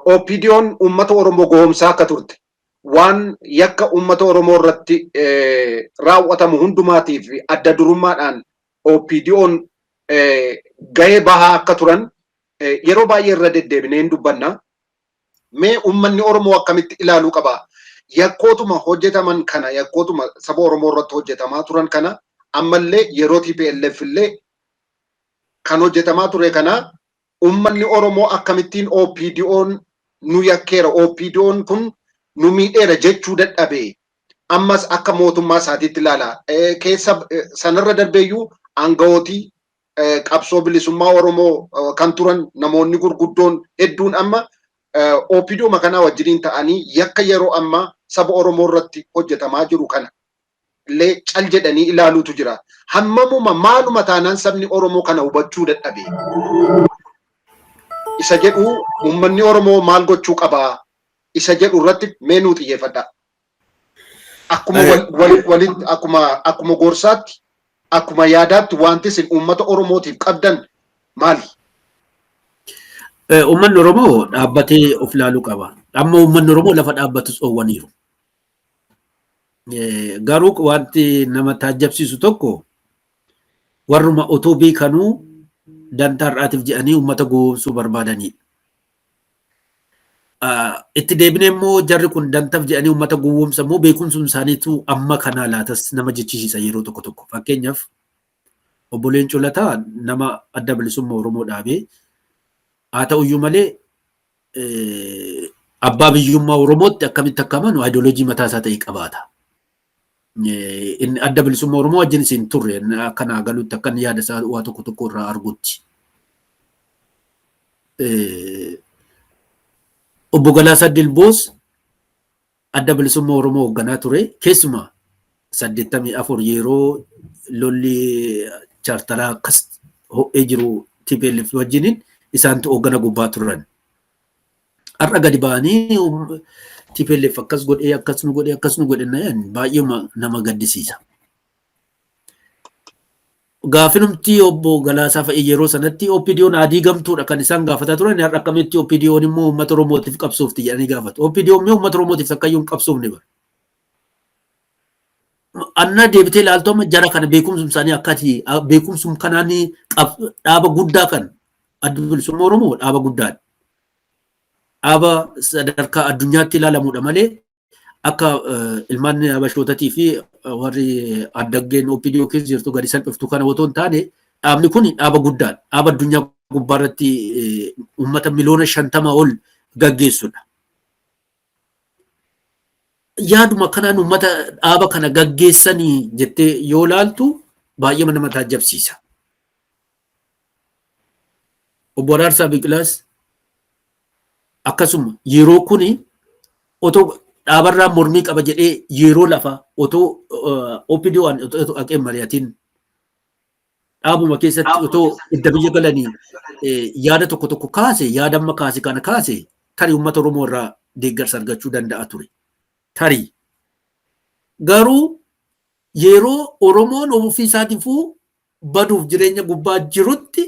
OPDO'n uummata Oromoo goomsaa akka turte, waan yakka uummata Oromoo irratti raawwatamu hundumaatiif adda durummaadhaan OPDO'n gahee bahaa akka turan yeroo baay'ee irra deddeebinee hin dubbanna. Mee uummanni Oromoo akkamitti ilaaluu qaba? Yakkootuma hojjetaman kana, yakkootuma saba Oromoo irratti hojjetamaa turan kana, ammallee yeroo TPLF illee kan hojjetamaa ture kana, uummanni Oromoo akkamittiin OPDO'n nu yakkeera, OPDO'n kun nu miidheera jechuu dadhabe, ammas akka mootummaa isaatiitti ilaala? Keessa sanarra darbeeyyuu aanga'ootii qabsoo bilisummaa Oromoo kan turan namoonni gurguddoon hedduun amma OPDO kanaa wajjiniin ta'anii yakka yeroo ammaa saba Oromoo irratti hojjetamaa jiru kana illee cal jedhanii ilaaluutu jira. Hammamuma maaluma taanaan sabni Oromoo kana hubachuu dadhabe? Isa jedhu uummanni Oromoo maal gochuu qabaa? Isa jedhu irratti mee nuu xiyyeeffadhaa. Akkuma walitti akkuma gorsaatti, akkuma yaadaatti, wanti isin uummata Oromootiif qabdan maali? Uummanni Oromoo dhaabbatee of ilaaluu qaba. Amma uummanni Oromoo lafa dhaabbatus dhoowwaniiru. Garuu wanti nama taajjabsiisu tokko, warruma otoo beekanuu dantaa har'aatiif jedhanii uummata gowwoomsuu barbaadanidha. Itti deebinee immoo jarri kun dantaaf jedhanii uummata gowwoomsa immoo beekumsum isaaniitu amma kanaa laatas nama jechisiisa yeroo tokko tokko. Fakkeenyaaf, obbo Leencoo Lataa nama Adda Bilisummaa Oromoo dhaabee haa ta'uyyuu malee abbaa biyyummaa Oromootti akkamitti akka amanu ideology mataa isaa ta'e qabaata. Inni Adda Bilisummaa Oromoo wajjin isin turre akka naa galutti, akka inni yaada isaa waa tokko tokko irraa argutti. Obbo Galaasaa Dilboos Adda Bilisummaa Oromoo hoogganaa ture. Keessumaa 84 yeroo lolli chaartaraa akkas ho'ee jiru TPLF wajjiniin isaantu hooggana gubbaa turan. Har'a gadi ba'anii TPLF akkas godhee, akkas nu godhee, akkas nu godhe baay'ee nama gaddisiisa. Gaafinumti obbo Galaasaa fa'i yeroo sanatti OPDO'n adii gamtuudha kan isaan gaafataa turan, har'a akkamitti OPDO'n immoo uummata Oromootiif qabsoofti jedhanii gaafatu? OPDO'n immoo uummata Oromootiif akkayyuu hin qabsoofne bara. Anna deebitee ilaaltu amma jara kana beekumsum isaanii akkati beekumsum kanaan dhaaba guddaa kan Adda Bilisummaa Oromoo dhaaba guddaadha. Dhaaba sadarkaa addunyaatti ilaalamuudha malee akka ilmaan habashootatii fi warri addaggeen OPDO keessa jirtu gadi salphiftu kana otoo hin taane, dhaabni kun dhaaba guddaadha. Dhaaba addunyaa gubbaarratti uummata miliyoona 50 ol gaggeessudha. Yaaduma kanaan uummata dhaaba kana gaggeessanii jettee yoo laaltu baay'ee nama taajjabsiisa. Obbo Araarsaa Biqilaas akkasuma yeroo kuni otoo dhaabarraa mormii qaba jedhee yeroo lafa otoo OPDO'n otoo haqee mari'atiin dhaabuma keessatti otoo idda biyya galanii yaada tokko tokko kaase, yaada amma kaase kana kaase, tarii uummata Oromoo irraa deeggarsa argachuu danda'a ture. Tarii. Garuu yeroo Oromoon ofii isaatiifuu baduuf jireenya gubbaa jirutti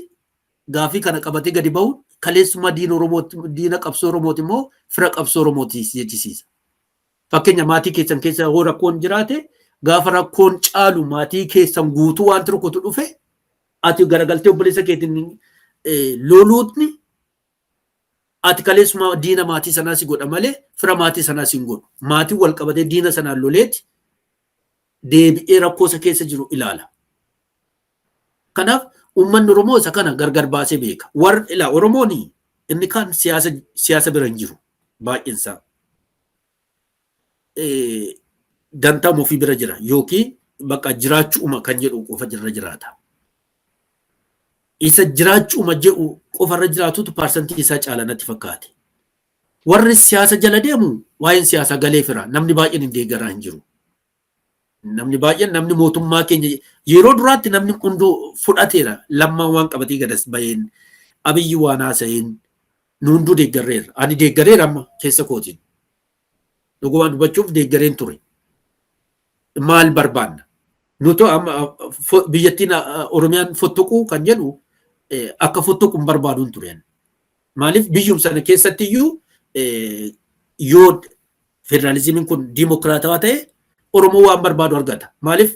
gaafii kana qabatee gadi bahu kaleessuma diina Oromooti, diina qabsoo Oromooti immoo fira qabsoo Oromooti jechisiisa. Fakkeenya, maatii keessan keessa yoo rakkoon jiraate, gaafa rakkoon caalu maatii keessan guutuu waan rukutu dhufe, ati garagaltee obboleessa keetiin loluutni ati kaleessuma diina maatii sanaa si godha malee fira maatii sanaa si hin godhu. Maatiin wal qabatee diina sanaan loleeti deebi'ee rakkoo isa keessa jiru ilaala. Kanaaf uummanni Oromoo isa kana gargar baasee beeka. Warri ilaa Oromoon inni kaan siyaasa bira hin jiru baay'een isaa. Dantaa ofii bira jira yookiin bakka jiraachuuma kan jedhu qofa irra jiraata. Isa jiraachuuma jedhu qofarra jiraatutu paarsantii isaa caala natti fakkaate. Warri siyaasa jala deemu waa'een siyaasaa galee fira, namni baay'een hin deeggaraa hin jiru. Namni baay'een, namni mootummaa keenya yeroo duraatti namni hunduu fudhateera. Lammaan waan qabatee gadas baheen, Abiyyi waan haasa'een nu hunduu deeggarreerra. Ani deeggareera amma keessa kootiin. Dhugumaan dubbachuuf deeggareen ture. Maal barbaanna? Nuti amma biyyattiin Oromiyaan fottoquu kan jedhu akka fottoqu hin barbaaduun ture. Maaliif, biyyum sana keessatti iyyuu yoo federaalizimiin kun diimokiraatawaa ta'e, Oromoo waan barbaadu argata. Maaliif,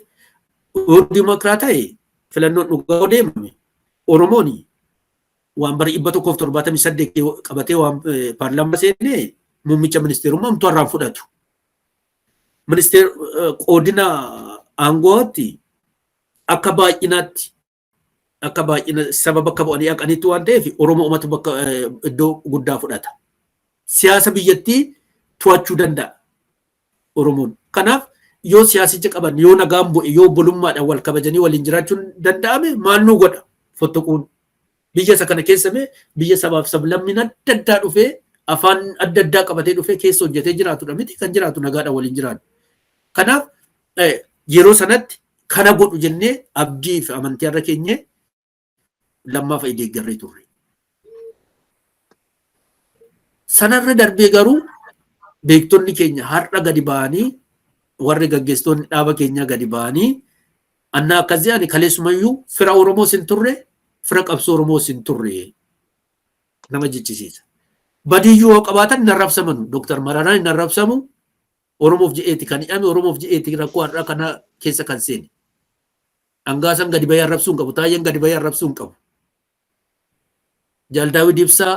yoo diimokiraat ta'e, filannoon dhugaa deemame, Oromoon waan bara 178 qabatee waan paarlaamaa seenee muummicha ministeerummaa homtuu irraan fudhatu. Ministeer qoodina aangootti akka baay'inaatti, akka baay'ina saba bakka bu'anii haqanitti waan ta'eef, Oromoo uummata bakka iddoo guddaa fudhata. Siyaasa biyyattii to'achuu danda'a Oromoon. Kanaaf yoo siyaasicha qaban, yoo nagaan bu'e, yoo obbolummaadhaan wal kabajanii waliin jiraachuun danda'ame, maal nu godha fottoquun? Biyya isa kana keessa mee biyya sabaaf sablammiin adda addaa dhufee, afaan adda addaa qabatee dhufee keessa hojjetee jiraatudha miti kan jiraatu, nagaadhaan waliin jiraatu. Kanaaf yeroo sanatti kana godhu jennee abdii fi amantii irra keenye Lammaa fa'i deeggarree turre. Sanarra darbee garuu beektonni keenya har'a gadi ba'anii, warri gaggeessitoonni dhaaba keenyaa gadi ba'anii annaa akkas jedhani, kaleessumayyuu fira Oromoos hin turre, fira qabsoo Oromoos hin turre nama jechisiisa. Badiyyuu yoo qabaatan hin arrabsamanu. Dooktar Mararaan hin arrabsamu. Oromoof jedheeti kan hidhame, Oromoof jedheeti rakkoo har'aa kana keessa kan seene. Dhangaasan gadi bahee arrabsuu hin qabu. Taayyeen gadi bahee arrabsuu hin qabu. Jaal Daawid Ibsaa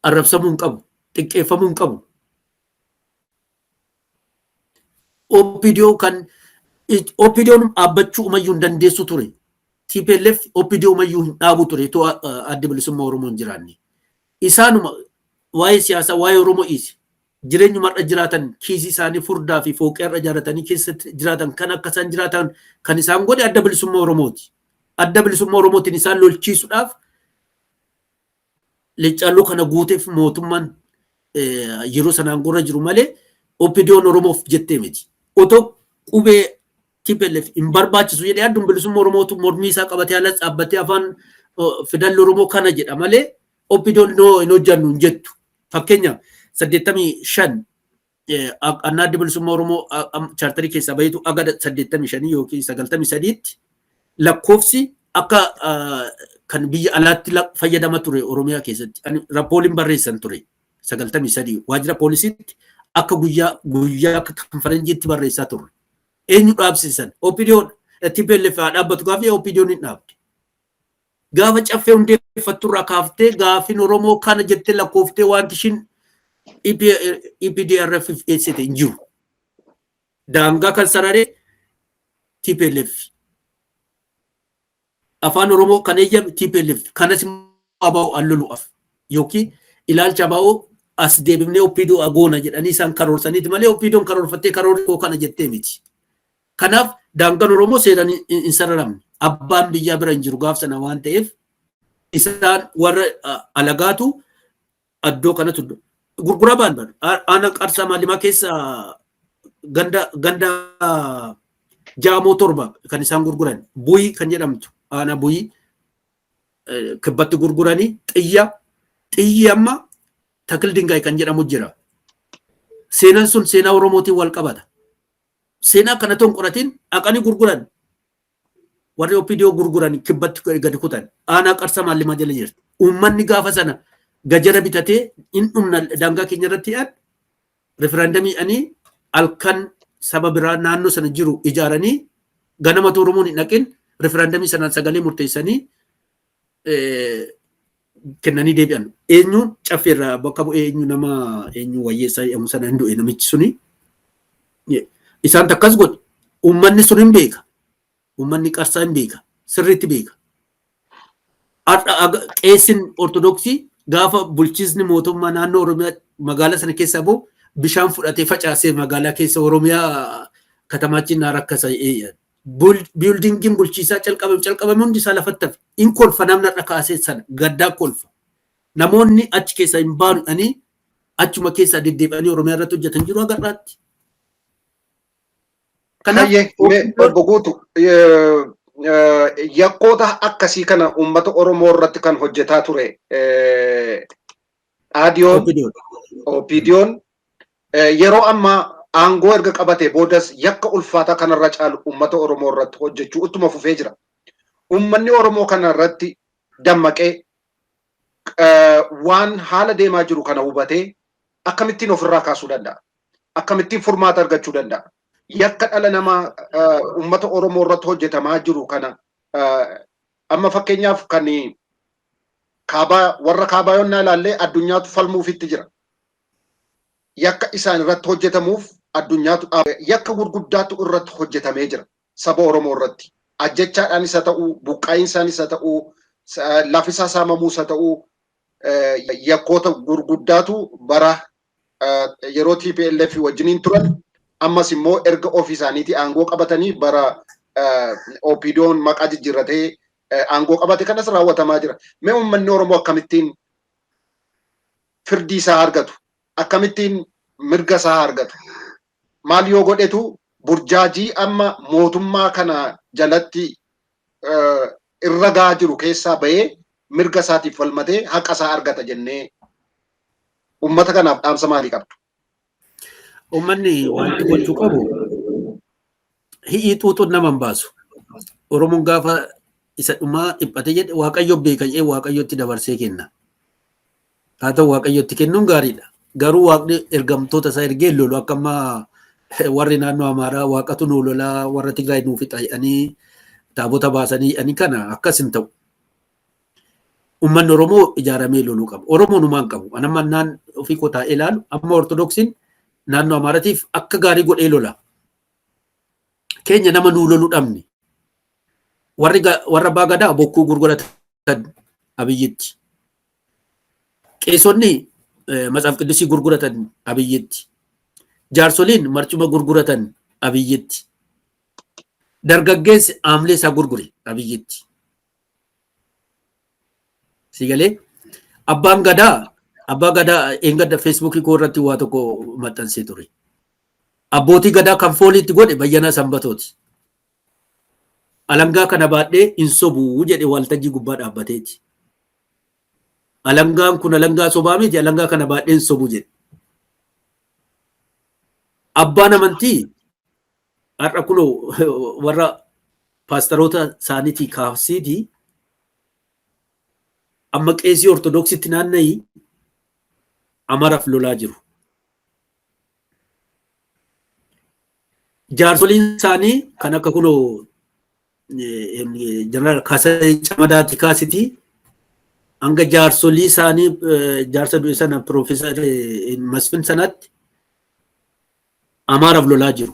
arrabsamuu hin qabu. Xiqqeeffamuu hin qabu. OPDO kan OPDOn dhaabbachuu umayyuu hin dandeessu ture. TPLF OPDO umayyuu hin dhaabu ture itoo Adda Bilisummaa Oromoo hin jiraanne. Isaanuma waa'ee siyaasaa, waa'ee Oromoo dhiisi. Jireenyuma irra jiraatan, kiisii isaanii furdaa fi fooqee irra ijaarratanii keessatti jiraatan kan akka isaan jiraatan kan isaan godhe Adda Bilisummaa Oromooti. Adda Bilisummaa Oromootiin isaan lolchiisuudhaaf leccaaloo kana guuteef mootummaan yeroo sanaan gorra jiru malee OPDOn Oromoof jettee miti. Otoo qubee TPLF hin barbaachisu jedhee, Adda Bilisummaa Oromootu mormii isaa qabatee ala dhaabbatee afaan fidalli Oromoo kana jedha malee OPDOn hin hojjannu hin jettu. Fakkeenyaaf, 85 annaa Adda Bilisummaa Oromoo chaartarii keessaa bahitu aga 85 yookiin 93tti lakkoofsi akka kan biyya alaatti fayyadama ture Oromiyaa keessatti. Ani rappooliin barreessan ture, 93 waajjira poolisiitti akka guyyaa guyyaa akka kan faranjiitti barreessaa turre. Eenyu dhaabsisan? OPDOn TPLF haa dhaabbatu gaafa OPDOn hin dhaabde. Gaafa Caffee hundeeffattu irraa kaaftee gaafin Oromoo kana jettee lakkooftee wanti ishiin EPDRF dhiyeessite hin jiru. Daangaa kan sararee TPLF. Afaan Oromoo kan eeyyame TPLF. Kanas immoo ABO allolu'aaf yookiin ilaalcha ABO as deebifnee OPDO agoona jedhanii isaan karoorsaniiti malee OPDOn karoorfattee karoorri koo kana jettee miti. Kanaaf daangaan Oromoo seeraan hin sararamne. Abbaan biyyaa bira hin jiru gaaf sana waan ta'eef, isaan warra alagaatu addoo kanatu gurguraa ba'an bara. Aanaa Qarsaa Maalimaa keessa ganda ganda jaamoo torba kan isaan gurguran, Buyii kan jedhamtu, aanaa Buyii kibbatti gurguranii, xiyya xiyyi amma Takil Dingaay kan jedhamu jira. Seenaan sun seenaa Oromootiin wal qabata. Seenaa kana ton qoratiin dhaqanii gurguran. Warri OPDO gurguran kibbatti gadi kutan. Aanaa Qarsaa Maallimaa jala jirti. Uummanni gaafa sana gajara bitatee hin dhumna daangaa keenya irratti dhiyaatu referendamii ani halkan saba biraa naannoo sana jiru ijaaranii, ganama Oromoon hin dhaqin referendamii sanaan sagalee murteessanii kennanii deebi'an. Eenyuun Caffee irraa bakka bu'ee, eenyu nama eenyu wayyeessaa jedhamu sana, hin du'e namichi suni. Isaan takkas godhe. Uummanni sun hin beeka. Uummanni Qarsaa hin beeka. Sirriitti beeka. Har'a qeessin Ortodoksii gaafa bulchiisni mootummaa naannoo Oromiyaa magaalaa sana keessaa bahu bishaan fudhatee facaasee magaalaa keessa Oromiyaa Katamaachin rakkasa buildingiin bulchiisaa calqabame calqabame hundi isaa lafatti hafe. In kolfa namni har'a kaasee sana gaddaa kolfa. Namoonni achi keessa hin baanu jedhanii achuma keessaa deddeebi'anii Oromiyaa irratti hojjetan jiru agarraatti. Kanaaf obbo Guutu, yakkoota akkasii kana uummata Oromoo irratti kan hojjetaa ture Aadiyoon, OPDOn yeroo ammaa aangoo erga qabatee boodas yakka ulfaataa kanarra caalu uummata Oromoo irratti hojjechuu ittuma fufee jira. Uummanni Oromoo kana irratti dammaqee waan haala deemaa jiru kana hubatee akkamittiin ofirraa kaasuu danda'a? Akkamittiin furmaata argachuu danda'a? Yakka dhala namaa uummata Oromoo irratti hojjetamaa jiru kana amma fakkeenyaaf kan kaabaa warra kaabaa yonnaa ilaallee addunyaatu falmuufitti jira. Yakka isaan irratti hojjetamuuf addunyaatu yakka gurguddaatu irratti hojjetamee jira saba Oromoo irratti. Ajjechaadhaan isa ta'uu, buqqaa'insaan isa ta'uu, lafisaa saamamuu isa ta'uu, yakkoota gurguddaatu bara yeroo TPLF wajjiniin turan, ammas immoo erga ofii isaaniitii aangoo qabatanii bara OPDOn maqaa jijjiirratee aangoo qabate kanas raawwatamaa jira. Mee uummanni Oromoo akkamittiin firdii isaa argatu? Akkamittiin mirga isaa argatu? Maal yoo godhetu burjaajii amma mootummaa kana jalatti irra gahaa jiru keessaa bahee mirga isaatiif falmatee haqa isaa argata jennee uummata kanaaf dhaamsa maalii qabdu? Uummanni wanti gochuu qabu, hi'ii xuuxuun nama hin baasu. Oromoon gaafa isa dhumaa dhiphate jedhe Waaqayyo beeka jedhee Waaqayyotti dabarsee kenna. Haa ta'u, Waaqayyotti kennuun gaariidha. Garuu Waaqni ergamtoota isaa ergee lolu, akka ammaa warri naannoo Amaaraa Waaqatu nuu lolaa, warra Tigraay nuu fixa jedhanii taabota baasanii jedhanii kana akkas hin ta'u. Uummanni Oromoo ijaaramee loluu qaba. Oromoon humaan qabu. Anamma naan ofii koo taa'ee ilaalu, amma Ortodoksiin naannoo Amaaratiif akka gaarii godhee lola. Keenya nama nuu loluu dhabne. Warri warra abbaa gadaa bokkuu gurguratan Abiyyitti. Qeesonni Matsaaf Qidduusii gurguratan Abiyyitti. Jaarsoliin marcuma gurguratan Abiyyitti. Dargaggeessi aamlee isaa gurgure Abiyyitti. Si galee, abbaan gadaa abbaa gadaa eengadda Feesbuukii koo irratti waa tokko maxxansee ture. Abbootii gadaa kan fooliitti godhe Bayyanaa Sanbatooti. Alangaa kana baadhee hin sobuu jedhe waltajjii gubbaa dhaabbateeti. Alangaan kun alangaa sobaa miti, alangaa kana baadhee hin sobu jedhe. Abbaan amantii har'a kunoo warra paastaroota isaaniitii kaafsiitii amma qeesii Ortodoksitti naanna'ii Amaraaf lolaa jiru. Jaarsoliin isaanii kan akka kunoo Jeneraal Kaasee Camadaati kaasitii hanga jaarsolii isaanii jaarsa du'e sana Piroofeesar Masfin sanatti Amaaraaf lolaa jiru.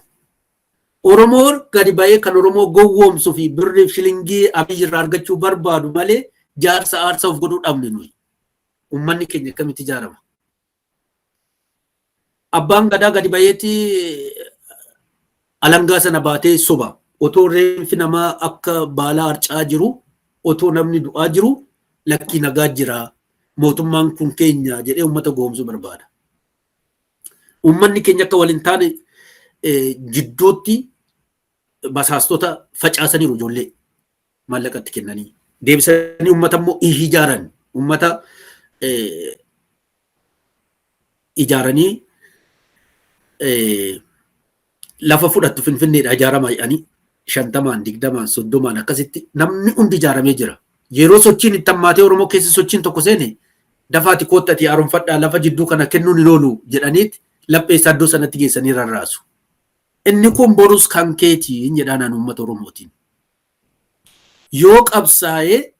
Oromoo gadi ba'ee kan Oromoo gowwoomsuu fi birriif shilingii Abiyyi irraa argachuu barbaadu malee jaarsa aarsa of godhuu dhabne nuyi. Uummanni keenya akkamitti ijaarama? Abbaan gadaa gadi ba'eeti alangaa sana baatee soba. Otoo reenfi namaa akka baalaa harca'aa jiru, otoo namni du'aa jiru, lakkii nagaa jira, mootummaan kun keenya jedhee uummata gowwoomsuu barbaada. Uummanni keenya akka wal hin taane jidduutti basaastota facaasaniiru, ijoollee maallaqatti kennanii. Deebisanii uummata immoo ijaaran, uummata ijaaranii lafa fudhattu Finfinneedha ijaaramaa jedhanii 50n, 20n, 30n akkasitti namni hundi ijaaramee jira. Yeroo sochiin itti hammaatee Oromoo keessa sochiin tokko seene, dafaati koottati haaromfadhaa, lafa jidduu kana kennuun hin oolu jedhaniit laphee isaa iddoo sanatti geessanii rarraasu. Inni kun borus kan keetiin jedhaan ani uummata Oromootiin. Yoo qabsaa'ee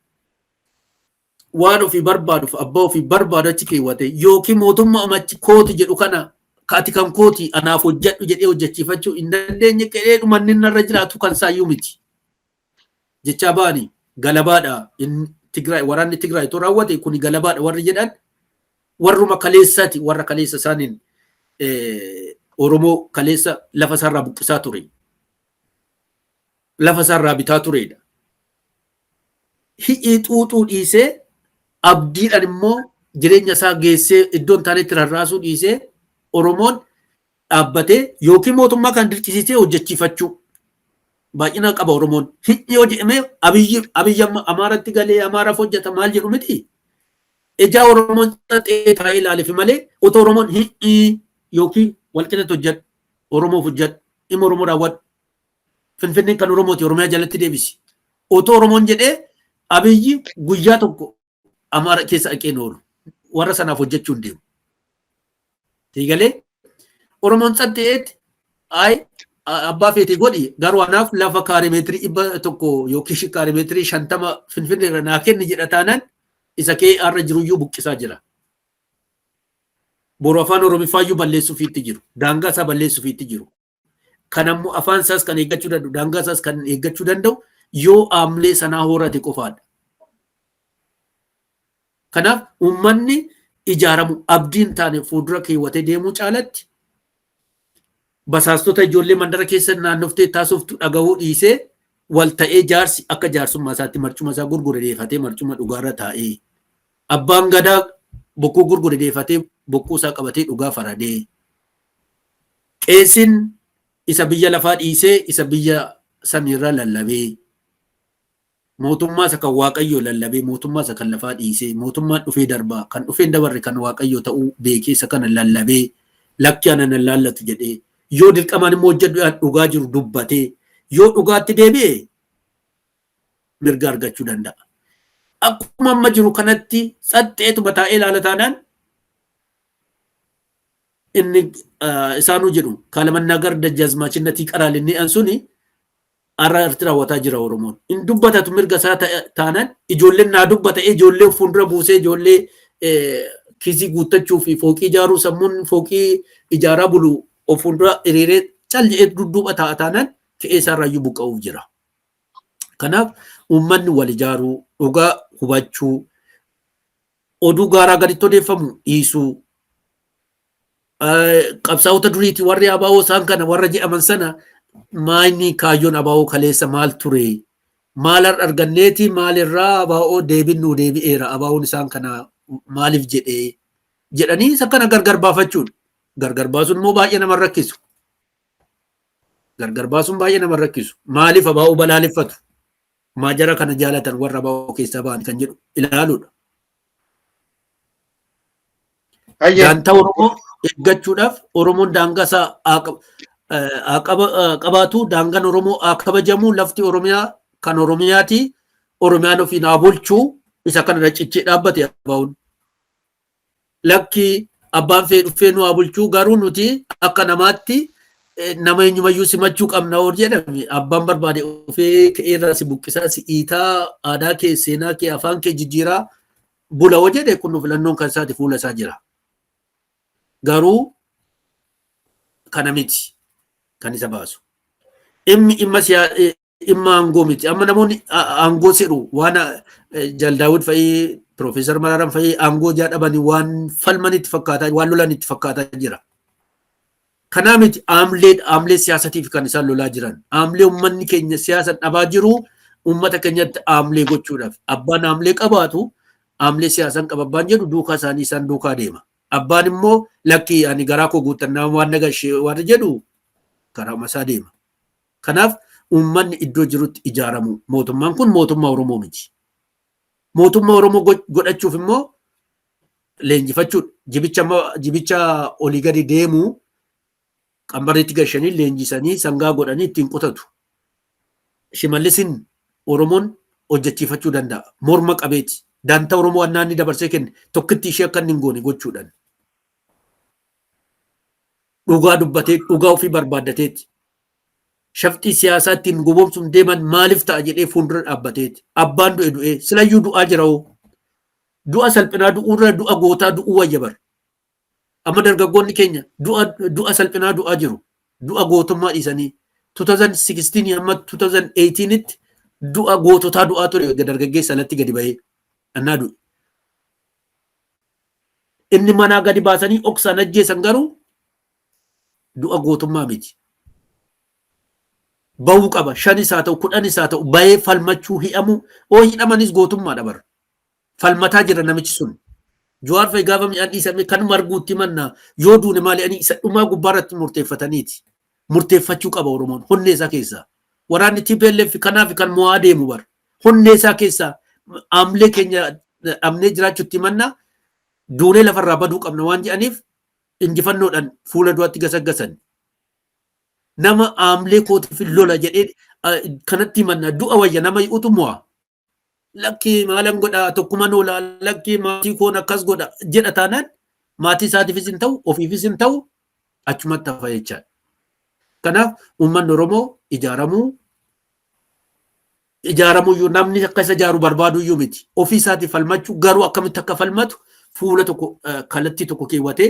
waan ofii barbaaduuf abbaa ofii barbaadu achi keewwate yookiin mootummaa achi kooti jedhu kana ati kan kooti anaaf hojjedhu jedhee hojjechiifachuu hin dandeenye, qe'eedhuma inni narra jiraatu kan saayyuu miti. Jechaa ba'anii galabaadha, Tigraay, waraanni Tigraay too raawwate kuni galabaadha warri jedhan warruma kaleessaati, warra kaleessa isaaniin Oromoo kaleessa lafa isaarraa buqqisaa ture. Lafa isaarraa bitaa turedha. Hi'ii xuuxuu dhiisee, abdiidhaan immoo jireenya isaa geessee iddoo hin taanetti rarraasuu dhiisee, Oromoon dhaabbatee yookiin mootummaa kan dirqisiisee hojjechiifachuu baay'ina qaba Oromoon. Hi'ii yoo jedhamee Abiyyi amma Amaaratti galee Amaaraaf hojjeta maal jedhu miti. Ijaa Oromoon xaxee taa'ee ilaaleef malee, otoo Oromoon hi'ii yookiin walqixatti hojjedhu, Oromoof hojjedhu, dhimma Oromoo raawwadhu, Finfinneen kan Oromooti, Oromiyaa jalatti deebisi. Otoo Oromoon jedhee, Abiyyi guyyaa tokko Amaara keessa dhaqee oolu. Warra sanaaf hojjechuu hin deemu. Siigalee Oromoon xaxxeetti ay abbaa feete godhi, garuu anaaf lafa kaaremeetirii 100 yookiin kaaremeetirii 50 Finfinnee irra naa kenni jedha taanaan, isa kee har'a jiruyyuu buqqisaa jira. Boru afaan Oromiffaayyuu balleessuufiitti jiru. Daangaa isaa balleessuufiitti jiru. Kan ammoo afaan isaas kan eeggachuu danda'u, daangaa isaas kan eeggachuu danda'u yoo aamlee sanaa horate qofaadha. Kanaaf uummanni ijaaramu abdiin taane fuuldura keewwatee deemuu caalatti, basaastota ijoollee mandara keessa naannoftee taasiftu dhagahuu dhiisee, wal ta'ee jaarsi akka jaarsummaa isaatti marcuma isaa gurgure deefatee marcuma dhugaarra taa'ee, abbaan gadaa bokkuu gurgure deefatee bokkuu isaa qabatee dhugaa faradee, qeesiin isa biyya lafaa dhiisee isa biyya samiirraa lallabee, mootummaa isa kan Waaqayyoo lallabee, mootummaa isa kan lafaa dhiisee, mootummaan dhufee darbaa, kan dhufee hin dabarre kan Waaqayyoo ta'uu beekee, isa kana lallabee, lakki ana nan laallatu jedhee, yoo dirqamaan immoo hojjedhu dhugaa jiru dubbatee, yoo dhugaatti deebi'e mirga argachuu danda'a. Akkuma amma jiru kanatti tsaxxeetuma taa'ee ilaala taanaan, inni isaanuu jedhu kaalamannagar dajjaazmaachinnatii qaraalinni an suni har'a irratti raawwataa jira Oromoon. In dubbatatu mirga isaa taanaan, ijoolleen naa dubbata, ijoollee fuuldura buusee, ijoollee kiisii guuttachuu fi fooqii ijaaruu, sammuun fooqii ijaaraa bulu of fuuldura hiriiree cal jedhee dudduuba taa'a taanaan, fe'ee isaarraayyuu buqqa'uuf jira. Kanaaf uummanni wal ijaaruu, dhugaa hubachuu, oduu gaaraa gaditti odeeffamu dhiisuu, qabsaa'ota duriiti warri ABO isaan kana warra jedhaman sana, maayini kaayyoon ABO kaleessa maal ture? Maal arganneeti? Maalirraa ABO deebin nuu deebi'eera? ABO'n isaan kana maaliif jedhee jedhanii isa kana gargar baafachuun, gargar baasuun immoo baay'ee nama rakkisu. Gargar baasuun baay'ee nama rakkisu. Maaliif ABO balaaleffatu? Maajara kana jaalatan warra ABO keessaa ba'an kan jedhu ilaaluudha. Daantaa Oromoo eeggachuudhaaf Oromoon daangaa isaa haa qabaatu, daangaan Oromoo haa kabajamu, lafti Oromiyaa kan Oromiyaati, Oromiyaan ofiin haa bulchuu, isa kana cichee dhaabbate ABO'n. Lakki, abbaan fee dhufee nu haa bulchuu, garuu nuti akka namaatti nama eenyumayyuu simachuu qabna hoo jedhame, abbaan barbaade dhufee ka'eerraa si buqqisaa, si dhiitaa, aadaa kee, seenaa kee, afaan kee jijjiiraa bula hoo jedhe, kun filannoon kan isaati, fuula isaa jira. Garuu kana miti kan isa baasu. Dhimmi dhimma aangoo miti. Amma namoonni aangoo sedhu waan Jaldaawud fa'ii, Piroofeesar Maraaraan fa'ii aangoo ijaa dhabanii waan falmanitti fakkaataa, waan lolanitti fakkaataa jira. Kanaa miti, aamlee siyaasatiif kan isaan lolaa jiran. Aamlee uummanni keenya siyaasa dhabaa jiru uummata keenyatti aamlee gochuudhaaf. Abbaan aamlee qabaatu, aamlee siyaasan qaba abbaan jedhu, duukaa isaanii isaan duukaa deema. Abbaan immoo lakki, ani garaa koo guuttannaa waan nagashee waan jedhu, karaa isaa deema. Kanaaf uummanni iddoo jirutti ijaaramu. Mootummaan kun mootummaa Oromoo miti. Mootummaa Oromoo godhachuuf immoo leenjifachuudha. Jibicha olii gadi deemu qambariitti gashanii leenjisanii sangaa godhanii ittiin qotatu. Shimallisin Oromoon hojjechiifachuu danda'a. Morma qabeeti. Daantaa Oromoo annaa inni dabarsee kenne tokkitti ishee akka inni hin goone gochuudhaan. Dhugaa dubbatee, dhugaa ofii barbaaddateeti. Shafxii siyaasaa ittiin goboomsuun deeman maaliif ta'a jedhee fuuldura dhaabbateeti. Abbaan du'e du'ee silayyuu du'aa jira hoo. Du'a salphinaa du'uurra du'a gootaa du'uu wayya bar. Amma dargaggoonni keenya du'a salphinaa du'aa jiru. Du'a gootummaa dhiisanii 2016 hamma 2018tti du'a goototaa du'aa ture dargaggeessa alatti gadi bahee annaa du'e. Inni manaa gadi baasanii oksaan ajjeesan garuu du'a gootummaa miti. Bahuu qaba. 5s haa ta'u 10s haa ta'u bahee falmachuu hi'amuu oo hidhamanis gootummaadha bara. Falmataa jira namichi sun. Jawaar fa'i gaafa mi'aan dhiisame kan marguutti manna yoo duune maali ani isa dhumaa gubbaarratti murteeffataniiti. Murteeffachuu qaba Oromoon honnee isaa keessaa. Waraanni TPLF kanaaf kan mo'aa deemu bara. Honnee isaa keessaa aamlee keenya dhabnee jiraachuutti manna duunee lafarraa baduu qabna waan jedhaniif injifannoodhaan fuula duratti gasaggasan. Nama aamlee kootiif lola jedhee kanatti himanna du'a wayya nama hi'utu mo'a. Lakki maalan godha tokkuma noola lakki maatii koon akkas godha jedha taanaan maatii isaatiifis hin ta'u ofiifis hin ta'u achumatti hafa jechaadha. Kanaaf uummanni Oromoo ijaaramuu ijaaramuyyuu namni akka isa ijaaru barbaaduyyuu miti. Ofii isaatii falmachuu garuu akkamitti akka falmatu fuula tokko kallattii tokko keewwatee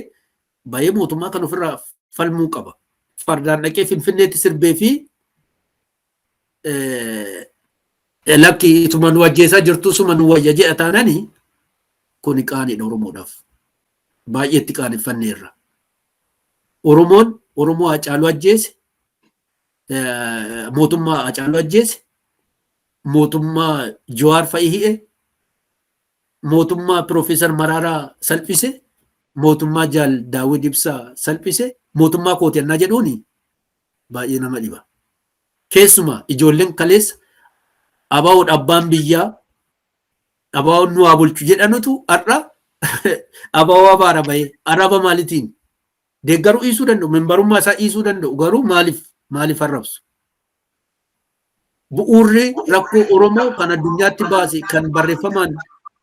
bahee mootummaa kan ofirraa falmuu qaba. Fardaan dhaqee Finfinneetti sirbee fi lakki ituma nu ajjeesaa jirtu suma nu wayya jedha taanani kuni qaaniidha Oromoodhaaf. Baay'eetti qaaneffanneerra. Oromoon Oromoo Hacaaluu ajjeese, mootummaa Hacaaluu ajjeese, mootummaa Jawaar fa'i hi'e, mootummaa Piroofeesar Maraaraa salphise, mootummaa Jaal Daawud Ibsaa salphise, mootummaa kooti annaa jedhuuni baay'ee nama dhiba. Keessumaa ijoolleen kaleessa ABOdha abbaan biyyaa ABOn nu haa bulchu jedhanutu har'a ABO abaara bahee araba maalitiin deeggaruu dhiisuu danda'u, membarummaa isaa dhiisuu danda'u garuu maaliif maaliif arrabsu? Bu'uurri rakkoo Oromoo kan addunyaatti baase kan barreeffamaan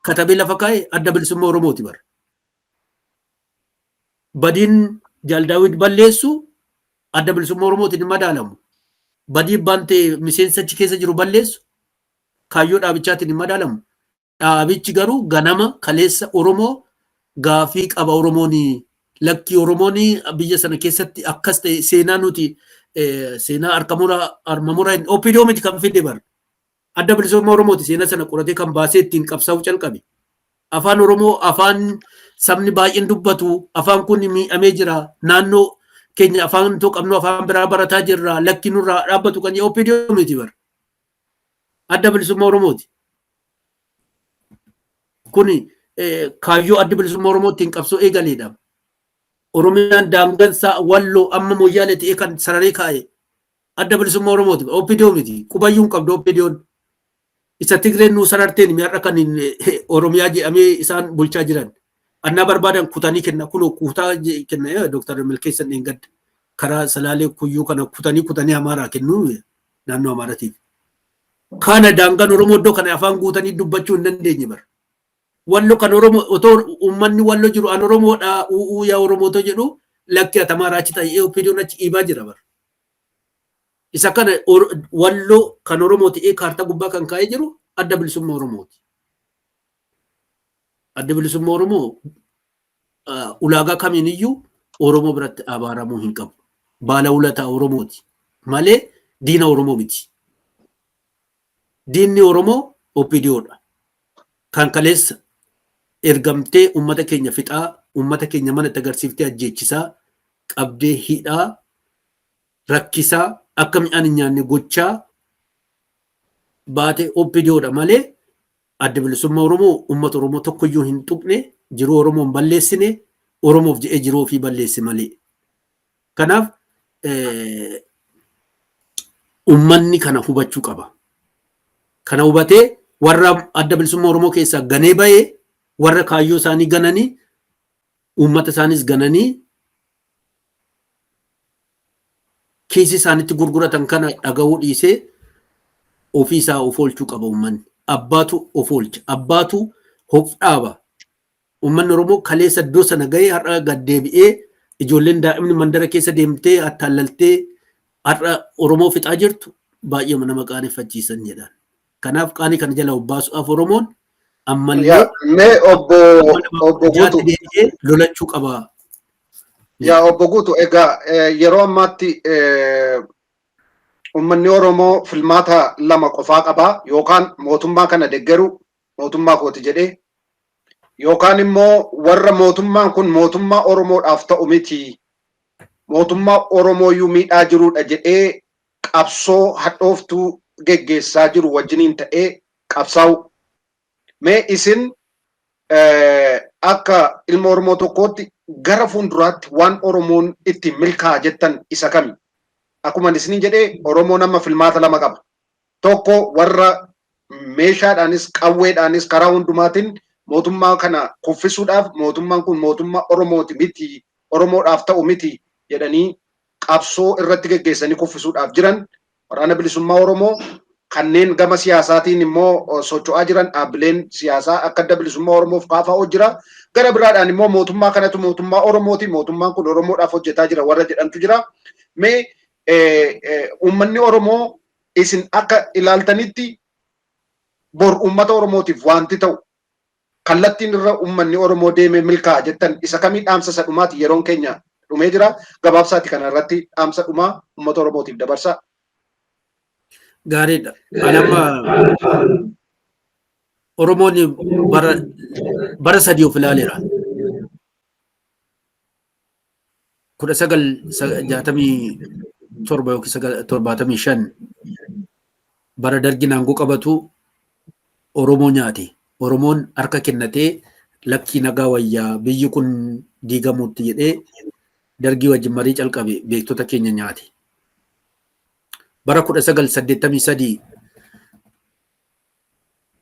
katabee lafa kaa'e Adda Bilisummaa Oromooti bara. Badiin Jaal Daawit balleessu Adda Bilisummaa Oromootiin hin madaalamu. Badii abbaan ta'e miseensa achi keessa jiru balleessu kaayyoo dhaabichaatiin hin madaalamu. Dhaabichi garuu ganama kaleessa Oromoo gaafii qaba Oromoon lakkii Oromoon biyya sana keessatti akkas ta'e seenaa nuti seenaa harka muraa harma muraa hin OPDO miti kan fide bar. Adda Bilisummaa Oromooti seenaa sana qoratee kan baasee ittiin qabsaa'uu calqabe. Afaan Oromoo afaan sabni baay'een dubbatu afaan kun miidhamee jira naannoo keenya afaan too qabnu afaan biraa barataa jirra lakki nurraa dhaabbatu kan jedhu OPDO miti bar. Adda Bilisummaa Oromooti. Kuni kaayyoo Addi Bilisummaa Oromoo ittiin qabsoo eegaleedha. Oromiyaan daangansaa Walloo amma Moyyaalee ta'ee kan sararee kaa'e Adda Bilisummaa Oromooti. OPDO miti. Qubayyuu hin qabdu OPDOn. Isa Tigreen nuu sararteen har'a kan Oromiyaa jedhamee isaan bulchaa jiran. Annaa barbaadan kutanii kenna. Kunoo kutaa kenna Dooktar Milkeessan Dheengadda. Karaa Salaalee Kuyyuu kana kutanii kutanii Amaaraa kennuu naannoo Amaaratiif. Kana daangaan Oromoo iddoo kana afaan guutanii dubbachuu hin dandeenye bara. Wallo kan Oromoo otoo uummanni Wallo jiru an Oromoodha u'uu yaa Oromoo otoo jedhu lakki ati Amaaraa achi ta'e OPDOn achi dhiibaa jira bara. Isa kana Wallo kan Oromoo ta'ee kaartaa gubbaa kan kaa'ee jiru Adda Bilisummaa Oromooti. Adda Bilisummaa Oromoo ulaagaa kamiin iyyuu Oromoo biratti abaaramuu hin qabu. Baala ulataa Oromooti malee diina Oromoo miti. Diinni Oromoo OPDOdha. Kan kaleessa ergamtee uummata keenya fixaa, uummata keenya mana itti agarsiiftee ajjeechisaa, qabdee hidhaa, rakkisaa, akka midhaan hin nyaanne gochaa baate OPDOdha malee Adda Bilisummaa Oromoo uummata Oromoo tokkoyyuu hin tuqne, jiruu Oromoo hin balleessine, Oromoof jedhee jiruu ofii balleesse malee. Kanaaf uummanni kana hubachuu qaba. Kana hubatee warra Adda Bilisummaa Oromoo keessaa ganee bahee warra kaayyoo isaanii gananii uummata isaaniis gananii kiisii isaanitti gurguratan kana dhaga'uu dhiisee ofii isaa of oolchuu qaba uummanni. Abbaatu of oolcha. Abbaatu of dhaaba. Uummanni Oromoo kaleessa iddoo sana gahee har'a gad deebi'ee ijoolleen daa'imni mandara keessa deemtee attaallaltee har'a Oromoo fixaa jirtu baay'ee nama qaaneffachiisan jedhan. Kanaaf qaanii kana jala of baasuudhaaf Oromoon ammallee Mee obbo Guutuu deebi'ee lolachuu qaba. Yaa obbo Guutuu, egaa yeroo ammaatti uummanni Oromoo filmaata lama qofaa qaba yookaan mootummaa kana deeggaruu mootummaa kooti jedhee yookaan immoo warra mootummaan kun mootummaa Oromoodhaaf ta'u miti mootummaa Oromooyyuu miidhaa jiruudha jedhee qabsoo hadhooftuu geggeessaa jiru wajjiniin ta'ee qabsaa'u. Mee isin akka ilma Oromoo tokkootti gara fuulduraatti waan Oromoon itti milkaa'a jettan isa kami? Akkuma isiniin jedhee, Oromoon amma filmaata lama qaba. Tokko, warra meeshaadhaanis qawweedhaanis karaa hundumaatiin mootummaa kana kuffisuudhaaf, mootummaan kun mootummaa Oromooti miti, Oromoodhaaf ta'u miti jedhanii qabsoo irratti geggeessanii kuffisuudhaaf jiran, Waraana Bilisummaa Oromoo, kanneen gama siyaasaatiin immoo socho'aa jiran, dhaabbileen siyaasaa akka Adda Bilisummaa Oromoof KFO jira. Gara biraadhaan immoo mootummaa kanatu mootummaa Oromooti, mootummaan kun Oromoodhaaf hojjetaa jira warra jedhantu jira. Mee uummanni Oromoo, isin akka ilaaltanitti, bor uummata Oromootiif wanti ta'u, kallattiin irra uummanni Oromoo deemee milkaa'a jettan isa kamii? Dhaamsa isa dhumaati, yeroon keenya dhumee jira. Gabaabsaati kana irratti dhaamsa dhumaa uummata Oromootiif dabarsaa. Gaariidha. Ani amma Oromoon bara 3 of ilaaleera. 1967 yookiin 75 bara Dargiin aangoo qabatu Oromoo nyaate. Oromoon harka kennatee, lakkii, nagaa wayyaa, biyyi kun diigamuutti jedhee Dargii wajjin marii calqabe, beektota keenya nyaate. Bara 1983